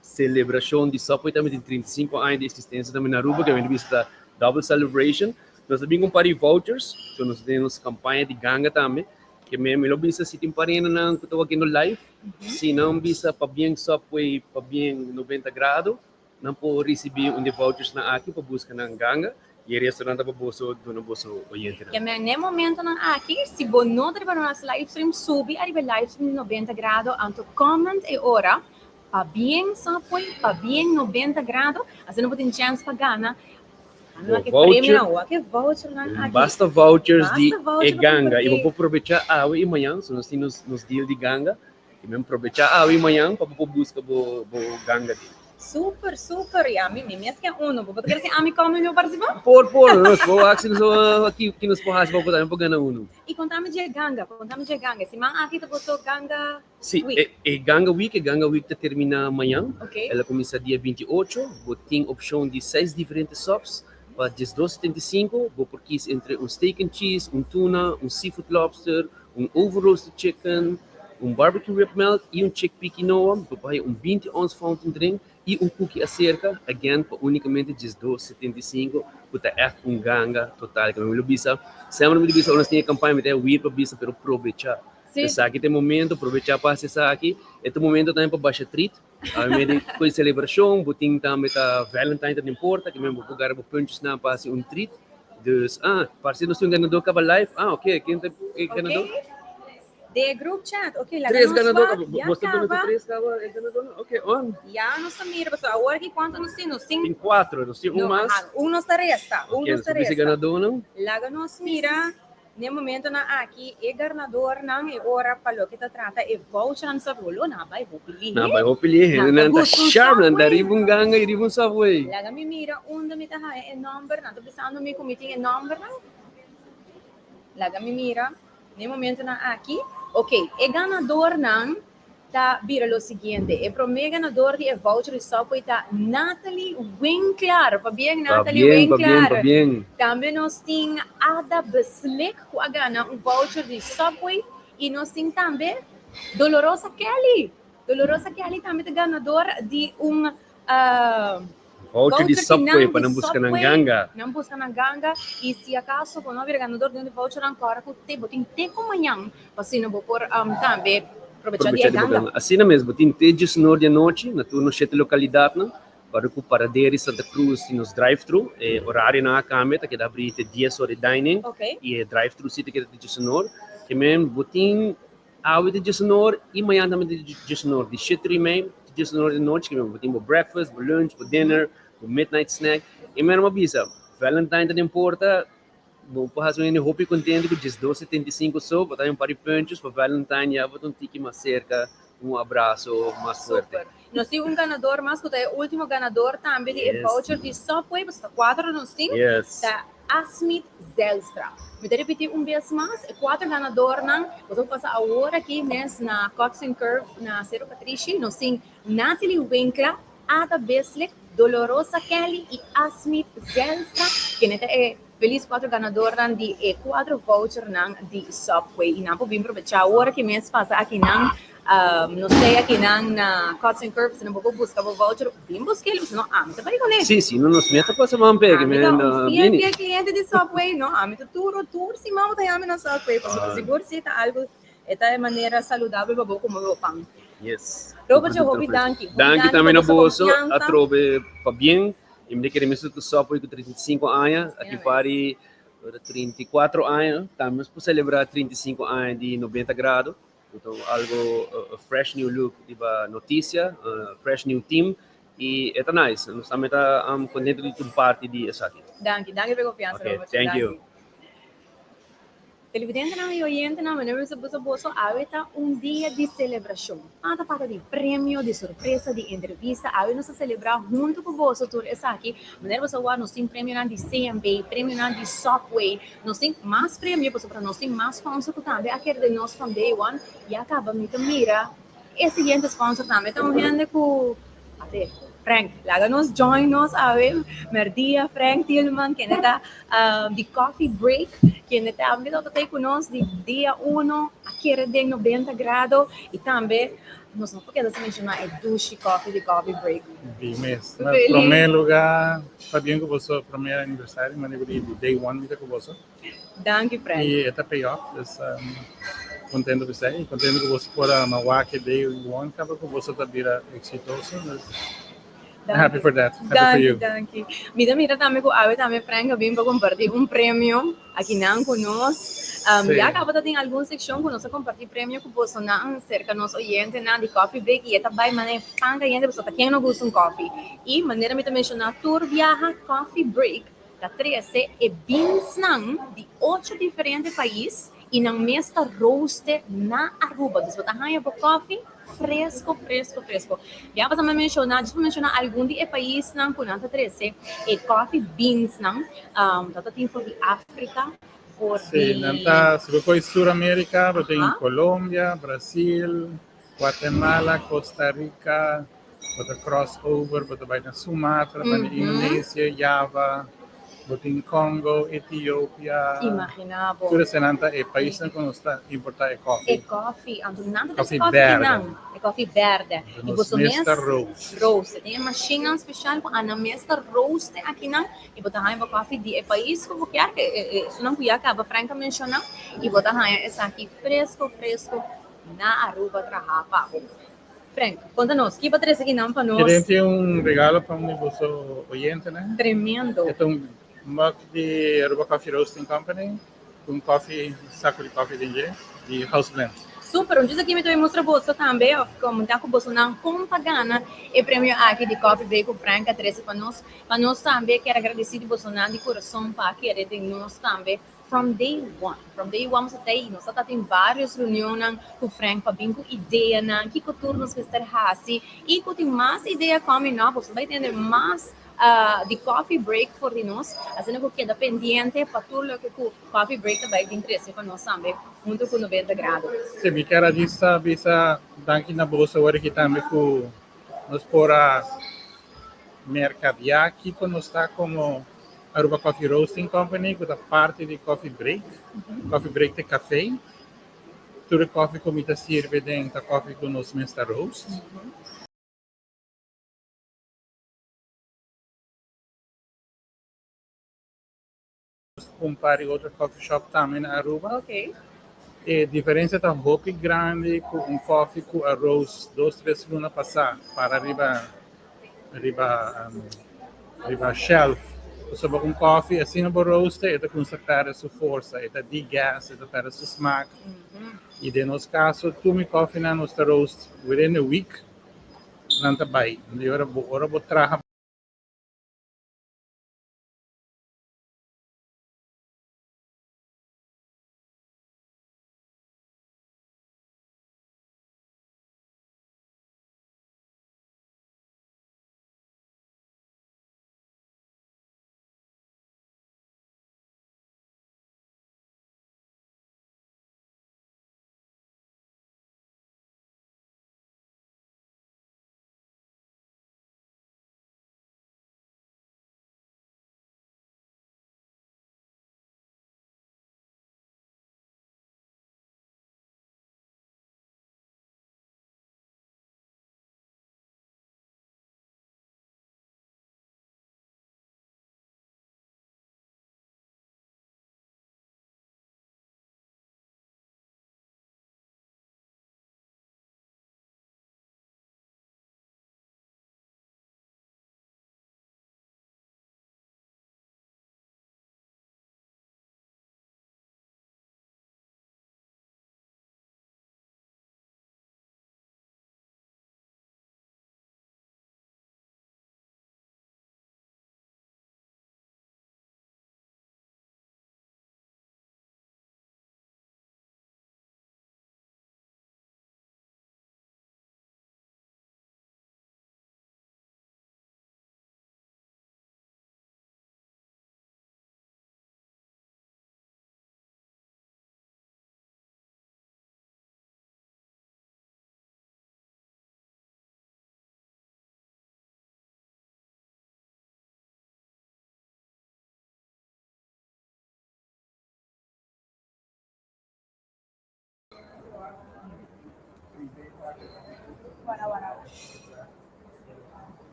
selebrashon di Subway tambe tin 35 aña di eksistensia tambe na Aruba, ku a bista double celebration. Nos ta bin ku un par di vouchers, so nos tin nos kampaña di ganga tambe. Ke mi lo bisa si tin parenanan ku ta wakiendo live, si nan bisa pabien Subway, pabien 90 Grado, nan por risibí un di vouchers nan aki pa buska nan ganga i e resto nan ta pa boso duna boso oyentenan. Ke men n'e momentonan aki, si bo no ta riba nos live stream, subi ariba e live stream di 90 Grado, anto comment e ora Pabien Subway, pabien 90 Grado, asina bo tin chèns pa gana. Bo Ke voucher. premio, wak e vouchernan aki. Basta vouchers di Basta voucher e pa ganga. I bo kompartí. por probechá awe i mañan, so nos tin nos nos deal di ganga. I men probechá awe i mañan pa bo por buska bo bo ganga di. Super, super. I ami, mi mes ke uno. Bo por kere si ami kome mi por partisipá? Por, por. Nos por wak si nos por ki ki nos por hasi pa bo tambe por gana uno. I kontami dje ganga, kontami dje ganga. Siman aki ta boso ganga Si, week. e e ganga week, e ganga week ta terminá mañan. Ok. El a kuminsá dia 28. Bo tin opshon di seis diferente subs pa 12,75. Bo por kis entre un steak and cheese, un tuna, un seafood lobster, un over roasted chicken, un barbecue rib melt i un chickpea quinoa. Bo por haya un 20 ons fountain drink i un cookie aserka, again pa unicamente 12,75, ku ta ègt un ganga total. Ke mi lo bisa, semper mi ta bisa ora nos tin e kampaña mi ta wir pa bisa pero probechá. Esaki ta e momento, probechá pa hasi esaki. E ta e momento tambe pa basha treat. Awe di ku e selebrashon, bo tin tambe ta Valentine ta den porta, ke men bo por gara bo puntjesnan pa hasi un treat. Dus, ah, parse nos tin un ganadó kaba live. Ah, ok, ken ta e ganadó? Ok. De group chat, ok, laga Tres nos ganadó, wak, ya bo ta duna kaba. tres kaba e ganadó? Ok, on. Ya nos ta mira, pasobra awor aki kuantu nos tin? Nos tin Tin kuatro, nos tin un No, mas. aha, un nos ta resta, un Ok, nos nos ta ta bisa resta. ganadónan. Laga nos mira. N'e momentonan aki e garnadornan e ora pa loke ta trata e vouchernan sa rolo nan a bai hopi lihe. Nan a bai hopi lihe, Nan ta nan ta gusta un sharp, nan ta Subway. riba un ganga i riba un Subway. Laga mi mira unda mi ta haña e nòmber, nan ta bisando mi ku mi tin e nòmbernan. Laga mi mira n'e momentonan aki. Ok, e ganadornan ta bira lo siguiente, e promé ganador di e voucher di Subway ta Natalie Winklar. Pabien Natalie Pabien, pabien, Winklar. pabien. Tambe nos tin Ada Beslik ku a gana un voucher di Subway i nos tin tambe Dolorosa Kelly. Dolorosa Kelly tambe ta ganador di un Voucher di Voucher di Subway nan pa di nan buska nan Subway, ganga. Nan buska nan ganga i si akaso bo no a bira ganador den di voucher nan kòrda ku te bo tin te ku mañan pa asina bo por tambe probechá di Probechá e di bo ganga. ganga. Asina mes bo tin te djesnor di anochi na tur nos shete lokalidatnan para ku Paradera i Santa Cruz tin nos drive-thru. E orarionan a kambia ta keda abrí te dies ora e dining i e drive-thru si ta keda te djesnor. Ke men bo tin Awe ta djesenor i mañan tambe ta djesenor, di shete i mei te djesenor di nochi, ke bo tin bo breakfast, bo lunch, bo dinner, bo midnight snack. I mi a bisa, Valentine ta den porta, bo por hasi un hende hopi kontento ku 12,75 so, bo ta haña un par di punches pa Valentine ya bo ta un tiki mas serka, un abraso mas fuerte. Super. Nos tin un ganador mas ku ta e ultimo ganador tambe di e voucher di Subway, pasobra ta kuater nos tin. Ta Asmit Zijlstra. Mi ta ripití un bes mas, e kuater ganadornan, boso por pasa awor aki mes na Cuts and Curve na Sero Patrishi. Nos tin Natalie Winkler, Ada Beslik, Dolorosa Kelly i Asmit Zijlstra, kende ta e felis kuater ganadornan di e kuater vouchernan di Subway. I nan por bin probechá awor aki mes pasa akinan. No stay akinan na Cuts and Curves, sino bo por buska bo voucher, bin busk'el, si no ami ta bai kuné. Sí, si no nos meta pasa man p'e, Ami ta un fiel, bini. fiel kliente di Subway, no, ami ta tur, tur siman bo ta yami na Subway, pasobra sigur si ta algu, e ta e manera saludabel pa bo kome bo pan. Yes. Robert, hopi danki. Hopi Danki danki tambe pa na boso boso, konfiansa. atrobe pabien, i mi ta kere mester ku Subway ku 35 aña, Asina aki mes. pari 34 aña, tambe nos por selebrá 35 aña di 90 Grado. Anto algo fresh new look riba noticia, fresh new team y e ta nice. Nos tambe ta contento di ta un parti di esaki. Danki, danki pa e confiansa, Okay, Robert. thank you. Danki. Televidentenan i oyentenan, manera mi sa boso, awe ta un dia di selebrashon. Ata pata di premio, di sorpresa, di entrevista. Awe nos ta selebrá huntu ku boso tur esaki. Manera boso a wak, nos tin premionan di CMB, premionan di Subway. Nos tin mas premio pasobra nos tin mas sponsor ku tambe a kere den nos from day one. Ya kaba mi ta mira e siguiente sponsor tambe ta un hende ku ate Frank laga nos join nos awe merdia Frank Tielman kende ta di Coffee Break kende tambe ta tei ku nos di dia uno a kere den 90 grado i tambe nos no por keda sin menshoná e dushi coffee di Coffee Break. Di mes. Na promé lugá pabien ku boso promé aniversario, manera ku di day one mi ta ku boso. Danki Frank. I e ta pay off, dus contento ku esei. Contento ku boso por a wak e day one kaba ku boso ta bira exitoso. Dus I'm happy for that. Happy for you. Danki, danki. Mi ta mira tambe ku awe tambe Frank a bin pa kompartí un premio akinan ku nos. Ya kaba ta tin algun sekshon ku nos a kompartí premio ku bosonan serka nos oyentenan di Coffee Break i e ta bai manera pan kayente pasobra ta ken no gusta un koffie. I manera mi ta menshoná tur biaha Coffee Break Ta trese e beansnan di ocho diferente pais y nan mes ta rooste na Aruba. Dus bo ta haña bo koffie fresco, fresco, fresco. Ya bo ta menciona, djis pa menciona algun di e paisnan cu nan ta trese e koffie beansnan. Ta ta tin for di Africa, for di. Si, nan ta, si bo coy Sur America, bo tin Colombia, Brasil, Guatemala, Costa Rica, bo ta cross over, bo ta bai na Sumatra, bai na Indonesia, Java, bo tin Congo, Etiopia. Imagina bo. Tur esenan ta e paisnan ku nos ta importa e koffie. E koffie, anto nan ta trese koffie di nan, e koffie berde. I boso mes Nos mes ta roast. Roast. Tin e mashinnan special ku nan mes ta roast akinan i bo ta haña bo koffie di e pais ku bo kier, esunnan ku ya kaba Frank a menshona, i bo ta haña esaki fresco fresco. Na Aruba traha pa bo. Frank, konta nos, ki bo trese kinan pa nos? Keren tin un regalo pa un di boso oyentenan. Tremendo. E ta un mug di Aruba Coffee Roasting Company ku un koffie, saku di koffie den dje, di House Blend. Super, un djis aki mi ta bay mustra boso tambe of komentá ku bosonan kon pa gana e premio aki di Coffee Break ku Frank a trese pa nos. Pa nos tambe kier agradesí di bosonan di kurason pa kere den nos tambe. From day one, from day one nos a ta ei, nos a ta tin varios reunionnan ku Frank pa bin ku ideanan, kiko tur nos mester hasi i ku tin mas idea coming up, boso bai tende mas di coffee break for di nos, asina ku keda pendiente pa tur loke ku coffee break ta bai bin trese pa nos tambe hunto ku 90 Grado. Si, mi kier a djis bisa danki na boso awor aki tambe ku nos por a mercadeá kiko nos ta komo Aruba Coffee Roasting Company ku ta parti di Coffee Break. Coffee Break ta e kafé. Tur e kòfi ku mi ta sirbi den ta kòfi ku nos mes ta roast. Un par di otro coffee shop tambe na Aruba. E diferencia ta hopi grandi cu un coffee cu a roast dos tres luna pasa para riba riba riba shelf. Pasobra un coffee asina bo roast e ta cuminsa perde su forsa, e ta degas, e ta perde su smaak. Y den nos caso tur mi coffeenan nos ta roast within a week nan ta bay. Ora bo ora bo traha.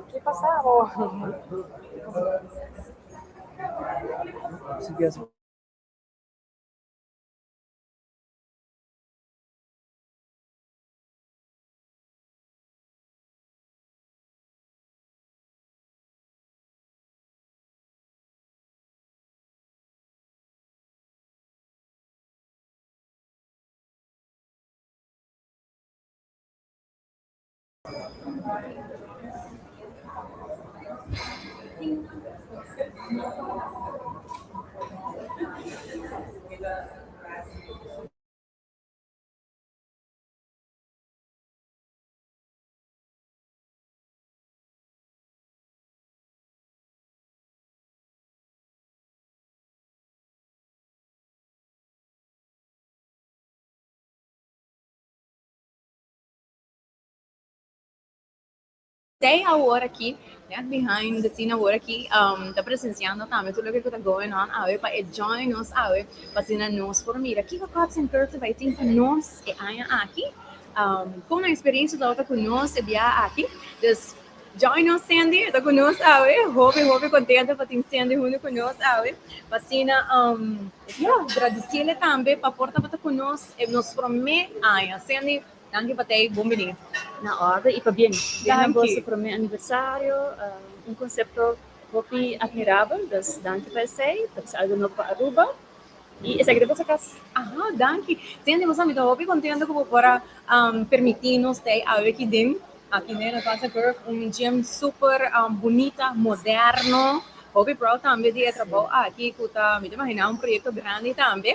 Ki pasa bo? Tei awor aki, net behind the scene awor aki, um, ta presenciando tambe tur loke ku ta going on awe pa e join nos awe pa asina nos por mira kiko Cuts and Curves ta bai tin pa nos e aña aki. Um, kon nan experiencia tabata ku nos e bia aki. Dus join nos Sandy, e ta ku nos awe. Hopi hopi kontento pa tin Sandy huntu ku nos awe. Pa asina, um, ya, gradisiele tambe pa por tabata ku nos e nos promé aña. Sandy, Danki pa tei, bon bini. Na orde y pabien. Bien na boso prome aniversario, un concepto hopi admirabel, dus danki pa esey, ta bisa algo nobo pa Aruba y esaki ta boso cas. Aha, danki. Cindy, bo sa mi ta hopi contento cu bo por a permiti nos tei awe aki den, aki den na Casa Curve, un gym super bunita, moderno. Hopi proud tambe di e trabou aki cu ta, mi ta imagina, un proyecto grandi tambe.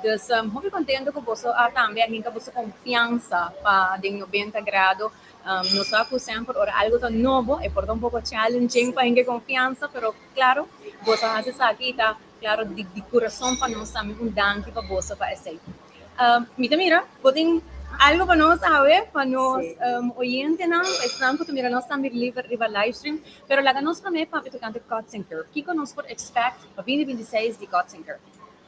Dus hopi contento cu boso a tambe a hinca boso confiansa pa den 90 grado. Nos sa cu semper ora algo ta nobo e por ta un poco challenging pa hinca e confiansa, pero claro, boso a haci esaki y ta claro di di curason pa nos tambe un danki pa boso pa esey. Mi ta mira bo tin algo pa nos awe, pa nos oyentenan, pa esnan ku ta mira nos tambe riba live stream. Pero laga nos promé papia tokante Cuts and Curve. Kiko nos por expect pa 2026 di Cuts and Curve?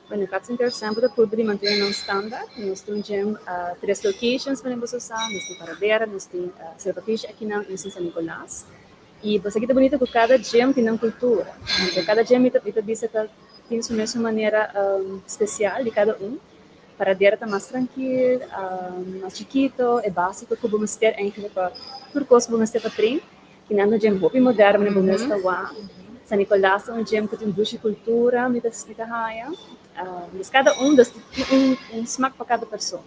Bueno, Cuts and Curve semper ta purba di mantene nan standaard. Nos tin un gym, tres locations manera boso sa. Nos tin Paradera, nos tin Serpapishi akinan y nos tin San Nicolas. Y boso aki ta bunita ku kada gym tin nan kultura. Anto kada gym mi ta bisa ta tin su mesun manera spesial di kada un. Paradera ta mas trankil, mas chikito, e básiko ku bo mester eigenlijk pa tur kos ku bo mester pa train. Kinan ta un gym hopi moderno manera bo mes ta wak. San Nicolas ta un gym ku tin dushi kultura mi ta mi ta haña. Dus kada un dus tin un un smak pa kada persona.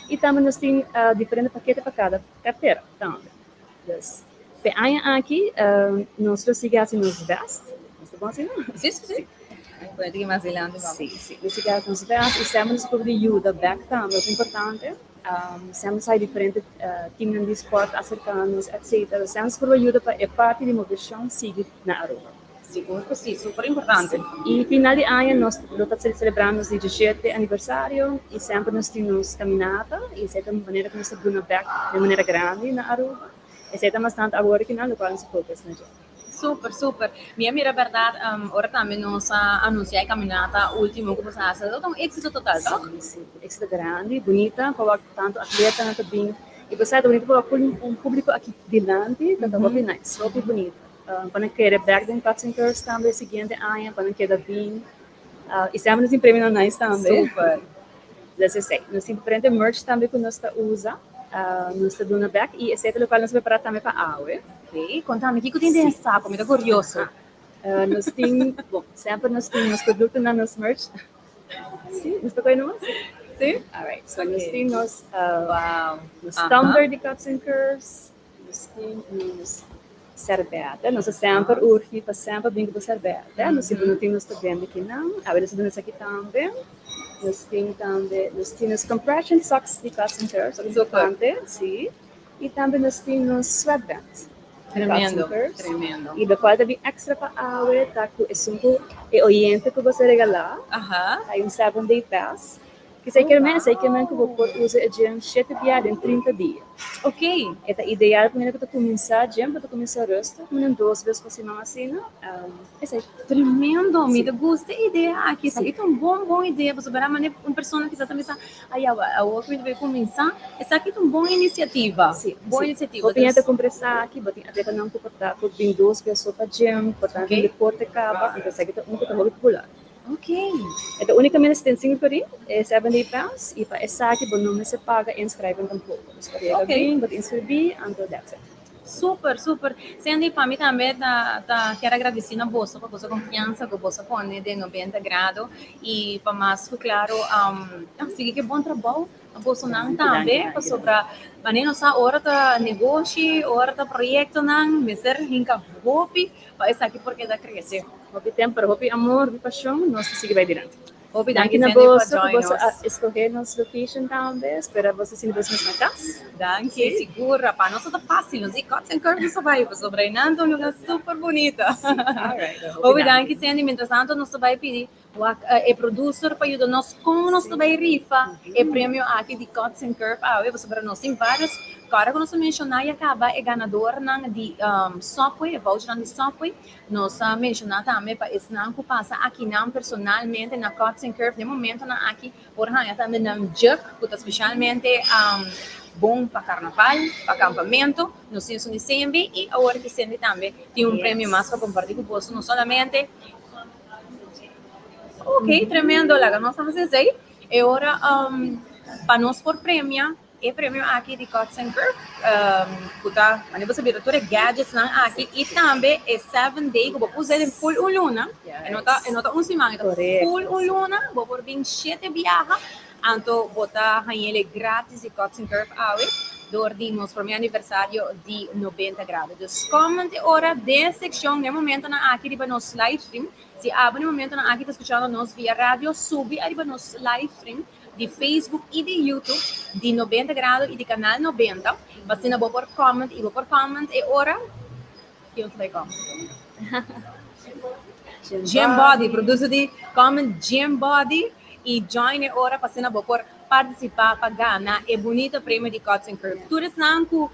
I tambe nos tin diferente pakete pa kada kartera tambe. Dus p'e aña aki nos lo sigui hasi nos best. Nos ta bon asina? Sí, sí, sí. Pone tiki mas dilanti pa. Sí, sí. Nos sigui hasi nos best i semper nos purba di yuda bek tambe, hopi importante. Semper nos hay diferente teamnan di sport aserka nos etcetera. Semper nos purba yuda pa e parti di moveshon sigui na Aruba. Sigur ku si, super importante. I final di aña nos lo ta selebrando nos diecisiete aniversario i semper nos tin nos caminata i esei ta un manera ku nos ta duna bek den manera grandi na Aruba. Esei ta bastante awor kinan lokual nos ta focus na dje. Super, super. Mi a mira berdad ora tambe nos a anuncia e caminata ultimo cu boso a haci. Ta un exito total, toch? Si, si. Un exito grandi, bunita, pa wak tanto atletanan ta bin. I bo sa ta bunita pa wak un publico aki dilanti, ta hopi nice, hopi bunita. Pa nan kere bek den Cuts and Curves tambe e siguiente aña, pa nan keda bin. I semper nos tin premionan nice tambe. Super. Dus esei. Nos tin diferente merch tambe ku nos ta usa. Nos ta duna bek i esei ta lokual nos a prepará tambe pa awe. Ok, kontami kiko tin den e sako? Mi ta kurioso. Nos tin, bon, semper nos tin nos produktonan, nos merch. Si, nos ta kohe nomas? Si. Alright, so nos tin nos, nos tumbler di Cuts and Curves. Nos tin nos serbete. Nos ta semper urgi pa semper bin ku bo serbete. Nos si bo no tin nos ta bende kinan. Awe nos ta duna esaki tambe. Nos tin tambe, nos tin nos compression socks di Cuts and Curves, importante, si. Y tambe nos tin nos sweatband. Tremendo, tremendo. Y locual ta bin extra pa awe ta cu esun cu e oyente cu bo ta regala, hay un 7 day pass. Esey kier men, esey kier men cu bo por usa e gym 7 biaha den 30 dia. E ta ideal pa hende cu ta cuminsa gym, bo ta cuminsa rustig, como dos bes pa siman asina. Esey. Tremendo, mi ta gusta e idea aki. Esaki ta un bon bon idea, pasobra manera un persona kisas ta bisa, "Ay, awor cu mi ta bay cuminsa." Esaki ta un bon iniciativa. Bon iniciativa. Hopi hende ta cumpra esaki, bo tin atletanan cu por ta por bin dos bes so pa gym, por ta deporte caba, anto esaki ta un cu ta hopi popular. E ta unicamente 75 florin, e 7 day pass, y pa esaki bo no mester paga inschrijving tampoco. Dus pa yega bin, bo ta inscribi, anto that's it. Super, super. Sandy, pa mi tambe ta kier agradeci na boso pa boso confiansa cu boso pone den 90 Grado y pa mas cu claro sigui cu bon trabou boso nan tambe, pasobra manera nos sa, ora ta negoshi, ora ta proyectonan, mester hinca hopi pa esaki por keda crece. Hopi tempo, pero hopi amor, hopi pasion, nos ta sigui bay dilanti. Hopi danki, Danki na Sandy, pa boso, join boso nos. A escoge nos location tambe. Spera boso sinti boso mes na cas. Danki, sigur. Pa nos ta facil, nos di Cuts and Curves nos bay, pasobra einan ta un lugar super bunita. Hopi danki, Sandy. Mientras tanto, nos ta bay pidi wak e producer pa yuda nos con nos ta bay rifa e premio aki di Cuts and Curve awe, pasobra nos tin varios. Ora cu nos a menciona ya caba e ganadornan di Subway, e vouchernan di Subway, nos a menciona tambe pa esnan cu pasa akinan personalmente na Cuts and Curve den momentonan aki por haya tambe nan jug cu ta specialmente bon pa carnaval, pa campamento. Nos tin esun di CMB y awor ki Cindy tambe tin un premio mas pa comparti cu boso, no solamente. Ok, tremendo, laga nos haci esey. E ora pa nos por premia e premio aki di Cuts and Curve, cu ta, manera bo sa bira tur e gadgets nan aki y tambe e 7 day cu bo por usa den full un luna, e no ta un siman, e ta full un luna, bo por bin 7 biaha, anto bo ta hañ'ele gratis di Cuts and Curve awe, door di nos prome aniversario di 90 Grado. Dus comment e ora den seccion den momentonan aki riba nos live stream. Si abo den momentonan aki ta scuchando nos via radio, subi ariba nos live stream di Facebook y di YouTube di 90 Grado y di Canal 90. Asina bo por comment y bo por comment e ora. Ken bay comment? Gym Body, producer di comment Gym Body y join e ora pa asina bo por participa pa gana e bunita premio di Cuts and Curve. Tur esnan cu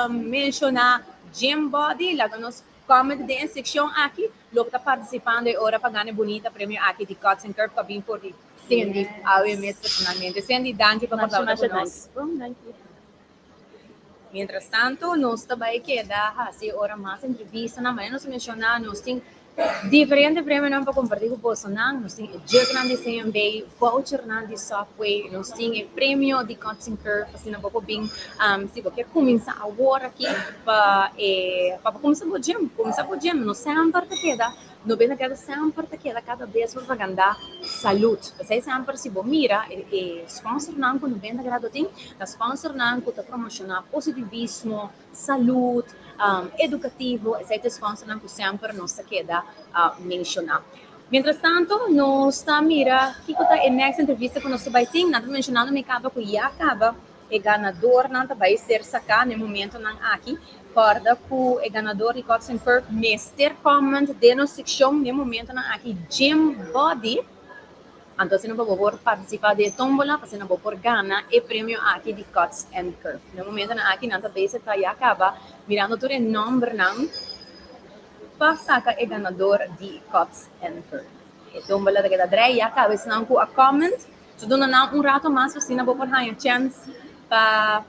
menciona Gym Body, laga nos comment den seccion aki, lo ta participando e ora pa gana e bunita premio aki di Cuts and Curve pa bin for di Cindy, awe mes personalmente. Cindy, danki pa Masha, papia masha cu nos. Danki. Bom, danki. Mientras tanto, nos tambe keda haci ora mas entrevista, na manera nos menciona, nos tin diferente premio pa comparti cu boso nan. Nos tin jug nan di CMB, voucher nan di Subway, nos tin e premio di Cuts and Curve, asina bo por bin, si bo kier cuminsa awor aki pa cuminsa bo gym, cuminsa bo gym, nos semper ta keda, 90 Grado semper ta keda cada bes propaganda salud. Esey semper si bo mira e sponsor nan cu 90 Grado tin, ta sponsor nan cu ta promociona positivismo, salud, educativo, esey ta sponsor nan cu semper nos ta keda menciona. Mientras tanto, nos ta mira kico ta e next entrevista cu nos ta bay tin. Nan ta mencionando mi caba cu ya caba e ganador nan ta bay ser saca na momento nan aki. Corda cu e ganador di Cuts and Curve mester comment den nos seccion na momento nan aki Gym Body. Anto, asina bo por participa den tombola, asina bo por gana e premio aki di Cuts and Curve. Na momento nan aki nan ta bezig ta ya caba mirando tur e nomber nan pa saca e ganador di Cuts and Curve. E tombola ta keda draai ya caba esnan cu a comment. So duna nan un rato mas, asina bo por haya chance pa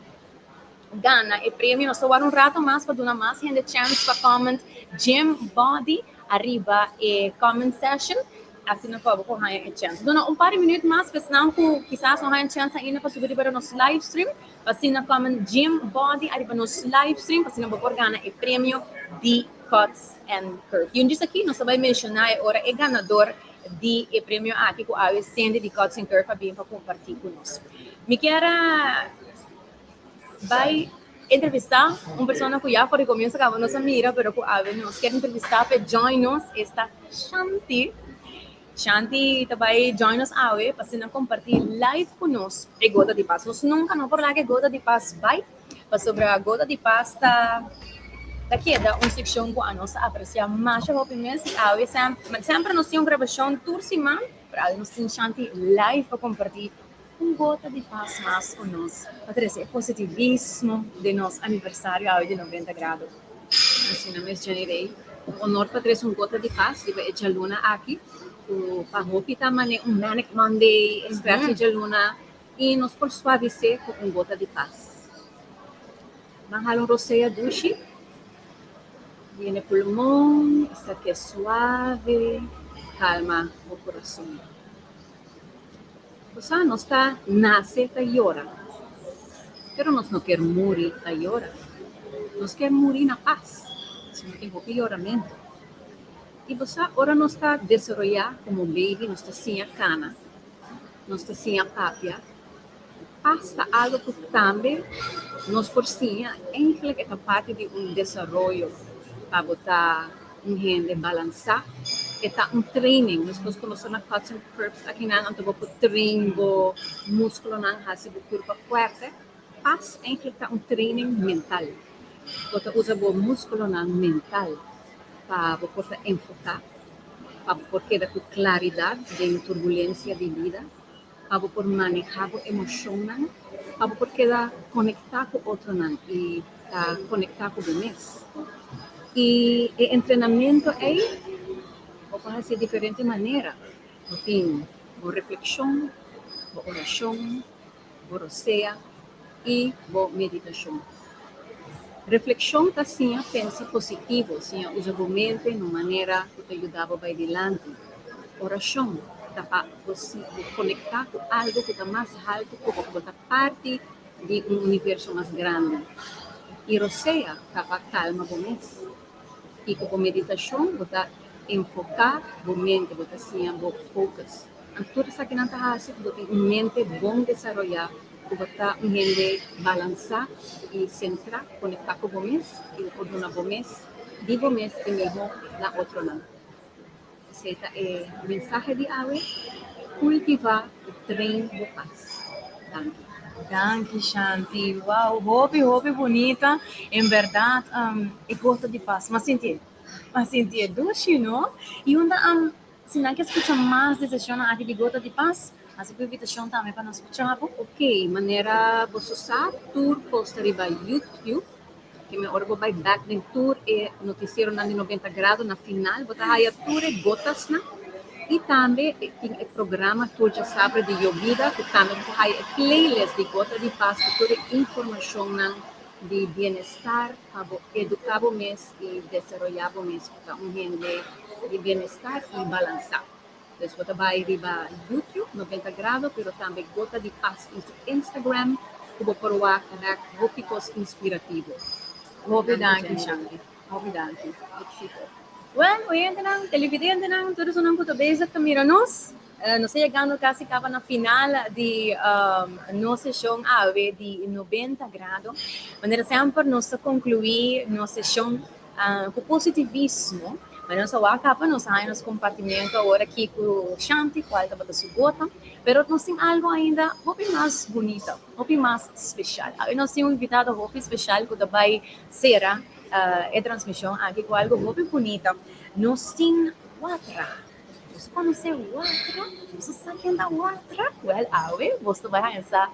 gana e premio. Nos ta warda un rato mas pa duna mas hende chance pa comment Gym Body ariba e comment session. Asina pa bo por haya e chance. Duna un par di minuut mas, esnan cu kisas no haya chance ainda pa subi riba nos live stream. Asina comment Gym Body ariba nos live stream, asina bo por gana e premio di Cuts and Curve. Y un dia aki nos ta bay menciona e ora e ganador di e premio aki cu awe Cindy di Cuts and Curve a bin pa comparti cu nos. Mi kier bay entrevista un persona cu ya for di comienso caba nos a mira, pero cu awe nos kier entrevista pa join nos, esta Shanti. Shanti ta bai join nos awe pa asina kompartí live ku nos e Gota di Pas. Nos nunka no por laga e Gota di Pas bai, pasobra Gota di Pas ta ta keda un sekshon ku anos ta apresiá masha hopi mes i awe semper nos tin un grabashon tur siman, pero awe nos tin Shanti live pa kompartí un gota di pas mas ku nos pa trese e positivismo den nos aniversario awe di 90 grado. Asina mes Jenny Rey, un honor pa trese un gota di pas riba e djaluna aki ku pa hopi ta mane un Manic Monday, e stress di djaluna i nos por suavis'é ku un gota di pas. Ban hala un rosea dushi, yena e pulmon, esaki e suave, kalma bo kurason. Bo sa, nos ta nase ta yora, pero nos no kier muri ta yora. Nos kier muri na pas, si no tin hopi yoramentu. I bo sa, ora nos ta desaroyá komo baby, nos ta siña kana, nos ta siña papia. Pas ta algu ku tambe nos por siña. Eigenlijk e ta parti di un desaroyo pa bo ta un hende balansá. E ta un training, meskos ku nos ta na Cuts and Curves akinan, anto bo por train bo muskulonan, hasi bo kurpa fuerte. Pas eigenlijk ta un training mental. Bo ta usa bo muskulonan mental pa bo por ta enfoká, pa bo por keda ku klaridat den turbulensia di bida. pa bo por manehá bo emoshonnan, pa bo por keda konektá ku otronan i ta konektá ku bo mes. I e entrenamentu ei bo por hasi diferente manera. Bo tin bo reflekshon, bo orashon, bo rosea i bo meditashon. Reflekshon ta siña pensa positivo, siña usa bo mente na un manera ku ta yuda bo bai dilanti. Orashon ta pa bo konektá ku algu ku ta mas haltu ku bo, ku bo ta parti di un universo mas grandi. I rosea ta pa kalma bo mes. I ku bo meditashon bo ta enfoká bo mente, bo ta siña bo focus. Anto tur esakinan ta hasi ku bo tin un mente bon desaroyá, ku bo ta un hende balansá i sentrá, konektá ku bo mes i bo por duna bo mes, di bo mes e mihó na otronan. Esei ta e mensahe di awe, kultivá i train bo pas. Danki. Danki Shanti, wow hopi hopi bunita, en berdad e gota di pas, m'a sinti m'a sinti e dushi no, i unda si nan ke skucha mas di seshonnan aki di gota di pas, hasi ku invitashon tambe pa nan skucha bo. Ok, manera boso sa tur kos ta riba YouTube. Ke men ora bo bai bek den tur e noticieronan di 90 grado na final bo ta haya tur e gotasnan y tambe tin e programa tur djasabra di yobida ku tambe bo ta haya e playlist di gota di pas ku tur e informashonnan di bienestar pa bo eduka bo mes y desaroya bo mes ku ta un hende di bienestar y balansa. Dus bo ta bai riba YouTube 90 Grado pero tambe Gota di Pas in su Instagram ku bo por wak rèk hopi kos inspirativo. Hopi danki Shanti. Hopi danki. Éxito. Well, oyentenan, televidentenan, tur esunnan ku ta bezig ta mira nos. Nos ta yegando kasi kaba na final di nos seshon awe di 90 Grado. Manera semper nos ta konkluí nos seshon Ku positivismo, ma nos a wak kaba nos a haña nos kompartimentu awor aki ku Shanti, kual tabata su gota, pero nos tin algu ainda hopi mas bunito, hopi mas speshal. Awe nos tin un invitado hopi speshal ku ta bai sera e transmishon aki ku algu hopi bunito. Nos tin Watra. Boso konosé Watra? Boso sa ken ta Watra? Wèl, awe boso ta bai haña sa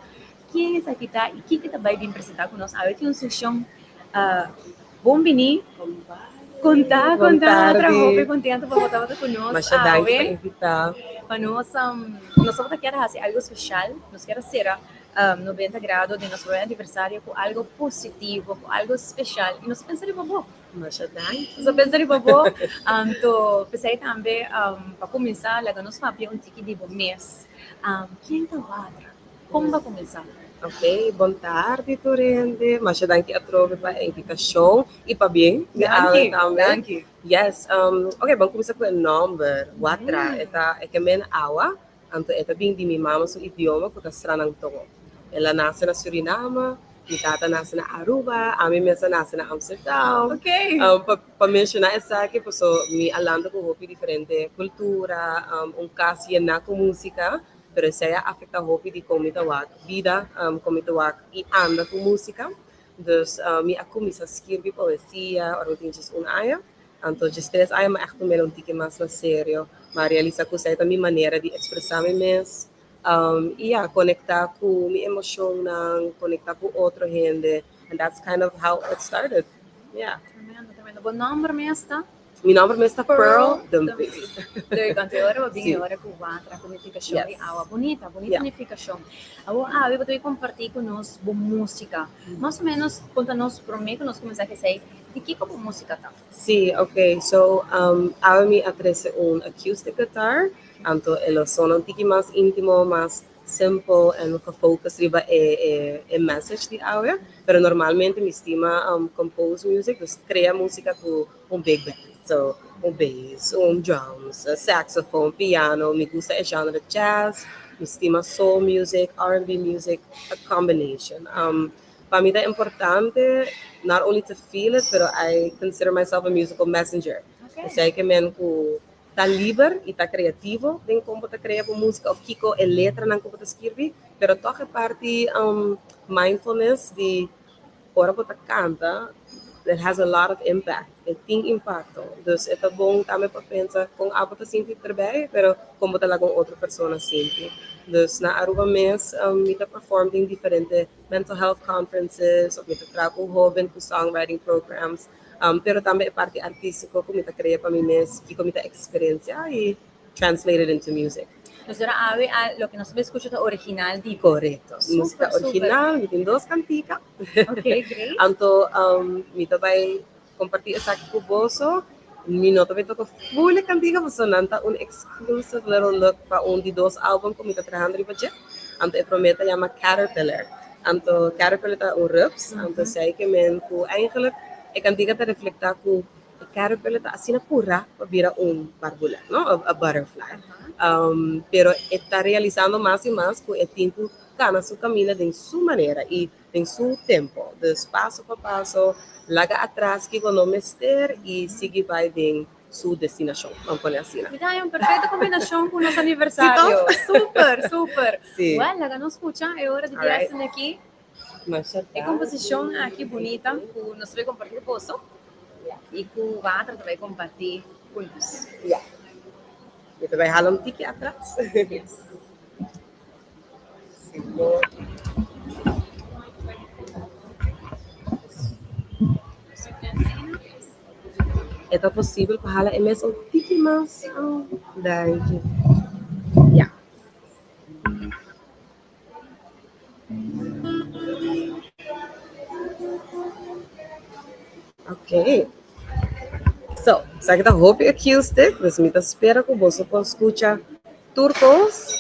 ken esaki ta i kiko e ta bai bin presentá ku nos. Awe tin un seshon Bon bini. Konta, konta, tra hopi kontentu pa bo tabata ku nos Masha danki awe. pa invitá. Pa nos, nos tabata kier hasi algo speshal, nos kier a sera 90 grado di nos prome aniversario ku algo positivo, ku algo speshal i nos a pensa riba bo. Masha danki. Nos a pensa riba bo, anto p'esei tambe pa kuminsá laga nos papia un tiki di bo mes. Ken ta Watra? Kon bo a kuminsá? Ok, bon tardi tur hende. Masha danki atrobe pa e invitashon i pabien di awe tambe. Danki. Yes, ok, ban kuminsá ku e nòmber, Watra. E ta e ke men awa, anto e ta bin di mi mama su idioma ku ta Sranantongo. El a nase na Suriname. Mi tata a nace na Aruba, ami mes a nace na Amsterdam. Okay. Um, pa, pa menciona esaki, paso mi a lanta cu hopi diferente cultura, um, un cas yena cu musica, pero esey a afecta hopi di con mi ta wak bida, um, con mi ta wak y anda cu musica. Dus um, mi a cuminsa skirbi poesia ora mi tin djes un aña. Anto djes tres aña mi a echt tum'el un tiki mas na serio. Mi a realisa cu esey ta mi manera di expresa mi mes. Um, y ya, conecta cu mi emocionnan, conecta cu otro hende. And that's kind of how it started. Yeah. Tremendo, tremendo. Bo nomber mes ta? Mi nomber mes ta Pearl Dumfries. Leuk, anto e ora bo bin e ora cu watra cu nificacion di awa. Bunita, bunita nificacion. Awor awe bo ta bin comparti cu nos bo musica. Mas o menos conta nos prome cu nos cuminsa esey, di kico bo musica ta? Si, ok. So, um, awe mi a trece un acoustic guitar. Anto e lo sona un tiki mas intimo, mas simple en gefocus riba e e e message di awe. Pero normalmente mi stima compose music, dus crea musica cu un big band. So un bass, un drums, saxophone, piano, mi gusta e genre jazz, mi stima soul music, R&B music, a combination. Pa mi ta importante not only to feel it, pero I consider myself a musical messenger. Esei ke men ku Ta liber y ta creativo den con bo ta crea bo musica of kico e letranan cu bo ta skirbi, pero toch e parti mindfulness di ora bo ta canta, it has a lot of impact, e tin impacto. Dus e ta bon tambe pa pensa con abo ta sinti erbij, pero con bo ta laga un otro persona sinti. Dus na Aruba mes mi ta perform den diferente mental health conferences of mi ta traha cu hoben cu songwriting programs. Pero tambe e parti artístiko ku mi ta krea pa mi mes, kiko mi ta eksperensiá i translate it into music. Nos ora awe a loke nos ta skucha ta original di bo. Korekto, músika original, mi tin dos kantika. Ok, great. Anto mi ta bai kompartí esaki ku boso. Mi no ta bai toka full e kantika pasobra nan ta un exclusive little look pa un di dos album ku mi ta trahando riba dje. Anto e promé ta yama Caterpillar. Anto caterpillar ta un rups, anto esei ke men ku eigenlijk e kantika ta reflektá ku e caterpillar ta asina purá pa bira un barbula, no, a butterfly. Pero e ta realisando mas i mas ku e tin ku kana su kaminda den su manera i den su tempo. Dus paso pa paso laga atras kiko no mester i sigui bai den su destinacion, vamos pone asina. Mi ta haña un perfecto combinacion cu nos aniversario. Super, super. Sí. Well, laga nos scucha e ora di Destiny aki. Masha E composicion aki bunita cu nos ta bay comparti cu boso y cu Watra ta bay comparti cu nos. Ya. Mi ta bay hala un tiki atras. Yes. Si no. E ta posibel pa hala e mes un tiki mas? Danki. Ya. Ok. So, esaki ta hopi acoustic, dus mi ta spera ku boso por skucha tur kos.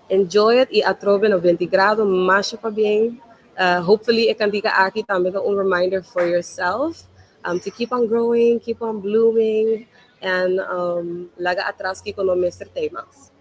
Enjoy it y atrobe 90 grado masha pabien. Hopefully e cantica aki tambe ta un reminder for yourself to keep on growing, keep on blooming and laga atras kico no mester tey mas.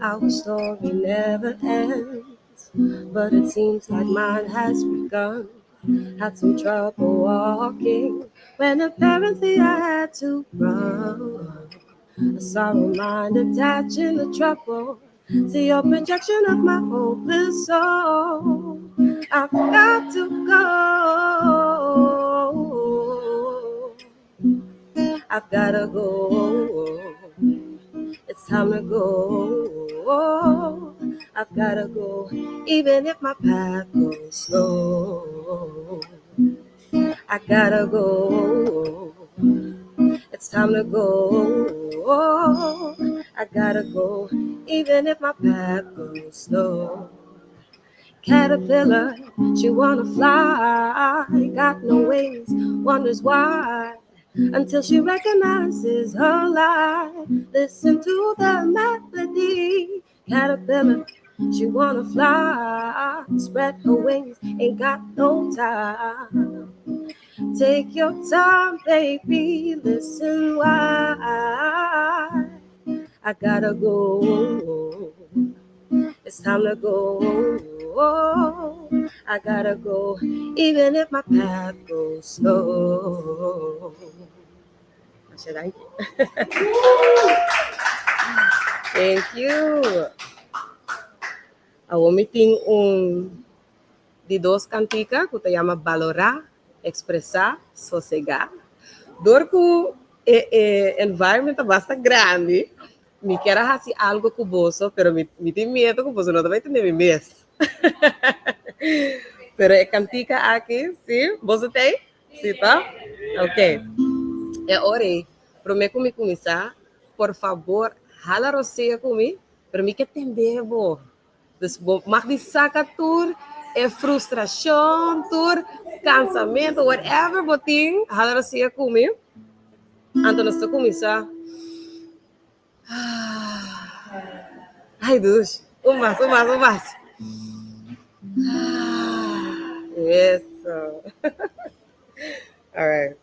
Our story never ends, but it seems like mine has begun. Had some trouble walking when apparently I had to run. A sorrow mind attaching the trouble to your projection of my hopeless soul. I've got to go. I've gotta go. It's time to go. I've gotta go, even if my path goes slow. I gotta go. It's time to go. I gotta go, even if my path goes slow. Caterpillar, she wanna fly, got no wings, wonders why. Until she recognizes her life. Listen to the melody. Caterpillar, she wanna fly, spread her wings, ain't got no time. Take your time, baby, listen why. I gotta go. It's time to go. I gotta go, even if my path goes slow. Masha thank you. Thank you. Awor mi tin un di dos kantika ku ta yama Balorá, Ekspresá, Sosegá. Dor ku e e environment ta basta grandi, mi kier a hasi algo ku boso, pero mi mi tin miedo ku boso no ta bai tende mi mes. Pero e kantika aki, si, boso ta ei? Si ta? Ok. E ora ei, promé ku mi kuminsá, por fabor hala rosea ku mi, pero mi ke tende bo. Dus bo mag di saka tur e frustrashon, tur kansamentu, whatever bo tin, hala rosea ku mi. Anto nos ta kuminsá. Ai dush, un mas, un mas, un mas. Eso. All right.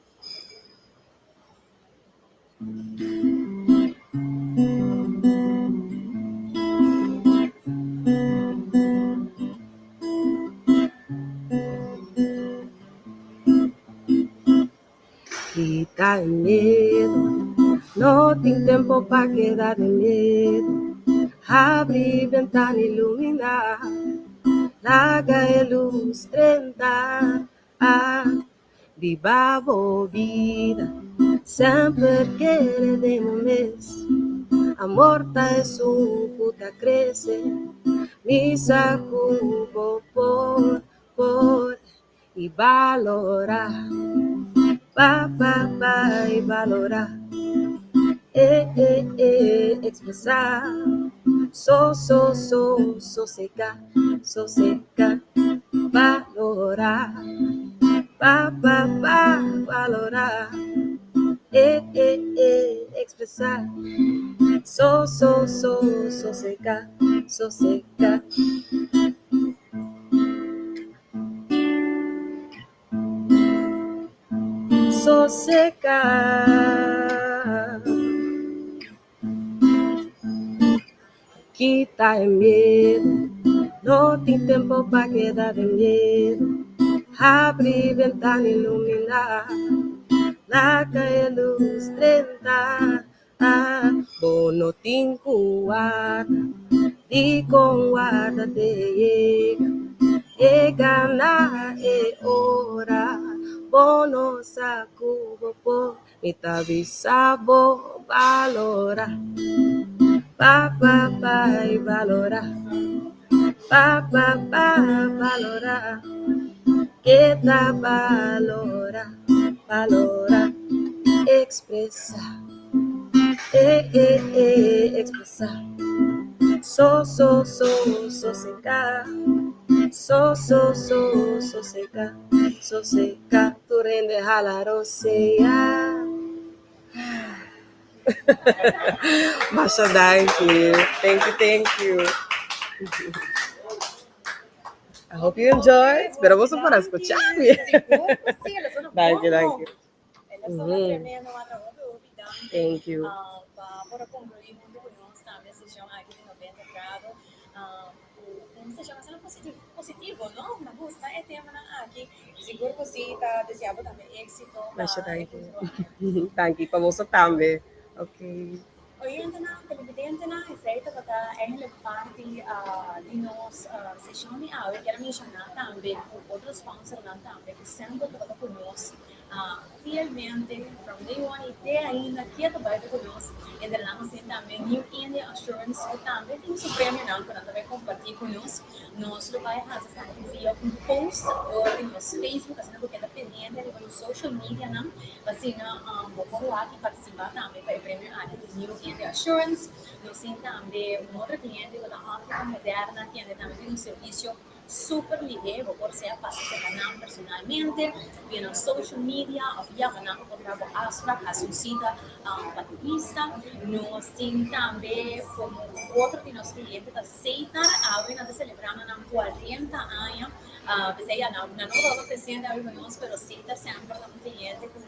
Kita e miedo, no tin tempo pa keda den miedo. Habri bentana iluminá, laga e lus drenta. Ah, biba bo bida, semper kere den bo mes. Amor ta esun ku ta krese, mi sa ku bo por, por i balorá. Pa, pa, pa i balorá. E, e, e, ekspresá. So, so, so, sosegá, sosegá. Balorá. Pa, pa, pa, balorá. E, e, e, ekspresá. So, so, so, sosegá, sosegá. Sosegá. Kita e miedo, no tin tempo pa keda den miedo. Habri bentana iluminá, laga e lus drenta. Bo no tin ku warda, dikon warda te yega. Yega na e ora, bo no sa ku bo por. Mi ta bisa bo balorá, pa pa pa i balorá, pa pa pa balorá, keda balorá, balorá, ekspresá, e e e ekspresá, so so so sosegá, so so so sosegá. Sosega tur hende hala rosea. Masha danki. Thank you, thank you. I hope you enjoy. Espero boso por a scucha mi. Danki, danki. Thank you. Pa por a conclui hunto cu nos tambe sesion aki di 90 grado. Un seshon asina positivo, no? Mi gusta e temanan aki. Sigur ku si ta desea bo tambe éksito pa Masha e danki. futuro aña. Danki pa boso tambe. Ok. Oyentenan, televidentenan, esei tabata eigenlijk parti di nos seshon di awe. Kier a menshoná tambe ku otro sponsornan tambe ku semper tabata ku nos Fielmente from day one y te ainda kia ta bai ta cu nos. Entre nan nos tin tambe New India Assurance cu tambe tin su premionan cu nan ta bai comparti cu nos. Nos lo bai haci esaki via un post door di nos Facebook asina cu keda pendiente riba nos social medianan pa asina bo por wak y participa tambe pa e premio aki di New India Assurance. Nos tin tambe un otro cliente cu ta Optica Moderna kende tambe tin un servicio. super lihé, bo por sea pasa serka nan personalmente, via nan social media òf yama nan pa por traha bo afsprak, hasi un sita pa turista. Nos tin tambe komo otro di nos kliente ta Seitar, awe nan ta selebrando nan 40 aña, p'esei ya nan no tabata presente awe ku nos, pero Seitar semper ta un kliente ku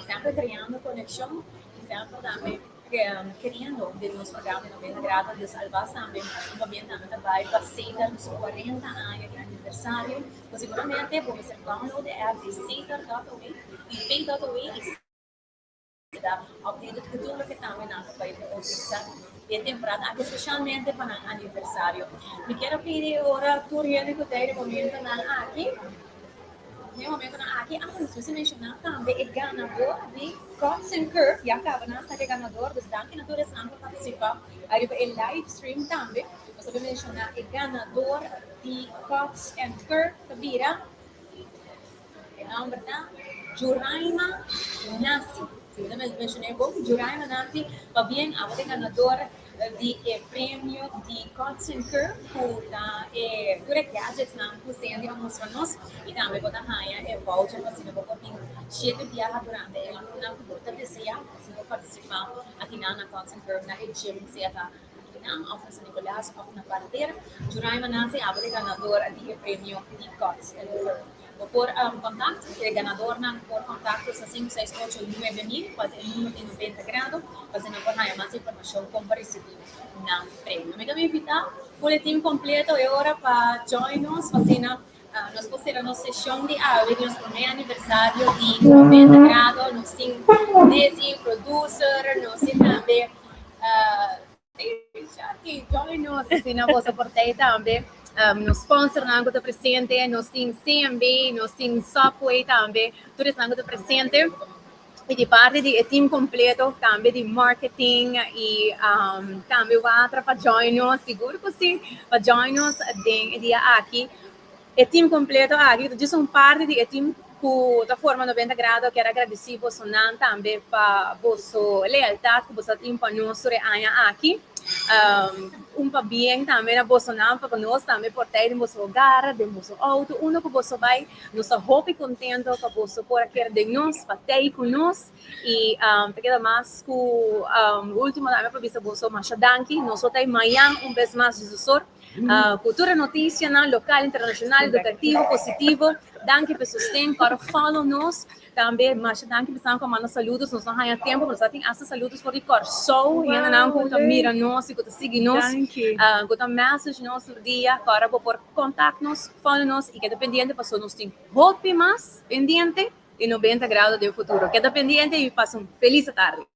semper kreando konekshon i semper tambe keriendo den nos programa di 90 Grado. Dus alvast tambe un pabien tambe ta bai pa Seitar ku su 40 aña di aniversario. Bo siguramente bo mester download e app di Seitar dot awe di pay dot awe i keda updated ku tur loke tambe nan ta bai organisa e temporada aki spesialmente pa nan aniversario. Mi kier a pidi ora tur hende ku ta e momentonan aki. Den momentonan aki a nos mester menshoná tambe e ganador di Cuts and Curve. Ya kaba nan sa e ganador, dus danki na tur esnan ku a partisipá ariba e live stream tambe. Nos ta bin menshoná e ganador di Cuts and Curve ta bira, e nòmber ta Juraima Nasi. Si mi ta menshoná e bon, Juraima Nasi, pabien abo ta e ganador di e premio di Cuts and Curve ku ta e tur e gadgetsnan ku Sandy a mustra nos i tambe bo ta haña e voucher pa asina bo por bin shete biaha durante e luna ku bo ta deseá pa asina bo partisipá akinan na Cuts and Curve na e gym sea ta akinan òf na San Nicolas òf na Paradera. Juraima Nancy abo ta e ganador di e premio di Cuts and Curve. Bo por contact e ganadornan por contacto sa 568 9000 cual ta e numero di 90 Grado pa asina nan por haya mas informacion con pa ricibi nan premio. Mi ta invita full e team completo e ora pa join nos pa asina nos por cera nos sesion di awe di nos primer aniversario di 90 Grado. Nos tin Dizzy, producer, nos tin tambe Sharky, join nos asina boso por tei tambe. Nos sponsornan ku ta presente, nos tin CMB, nos tin Subway tambe, tur esnan ku ta presente. I di parti di e team kompleto, tambe di marketing i tambe Watra pa join nos, sigur ku si, pa join nos den e dia aki. E team kompleto aki ta djis un parti di e team ku ta forma 90 Grado. Kier a gradisí bosonan tambe pa boso lealtat ku boso a tin pa nos tur e aña aki. Un pabien tambe na bosonan pa nos tambe por ta ei den boso hogar, den boso outo, unda ku boso bai. Nos ta hopi kontento pa boso por a kere den nos, pa ta ei ku nos. I ta keda mas ku ultimo tambe pa bisa boso masha danki. Nos lo ta ei mañan un bes mas djisosor. Ku tur e notisianan lokal, internashonal, edukativo, positivo. Danki pa e sosten. Kòrda follow nos. Tambe masha danki pa esnan ku a manda saludos. Nos no haña tempu, pero nos a tin asta saludos for di Kòrsou. Hendenan ku ta mira nos i ku ta sigui nos, ku ta message nos tur dia. Kòrda bo por kontakt nos, follow nos i keda pendiente pasobra nos tin hopi mas pendiente di 90 Grado den futuro. Keda pendiente i pasa un felis atardi.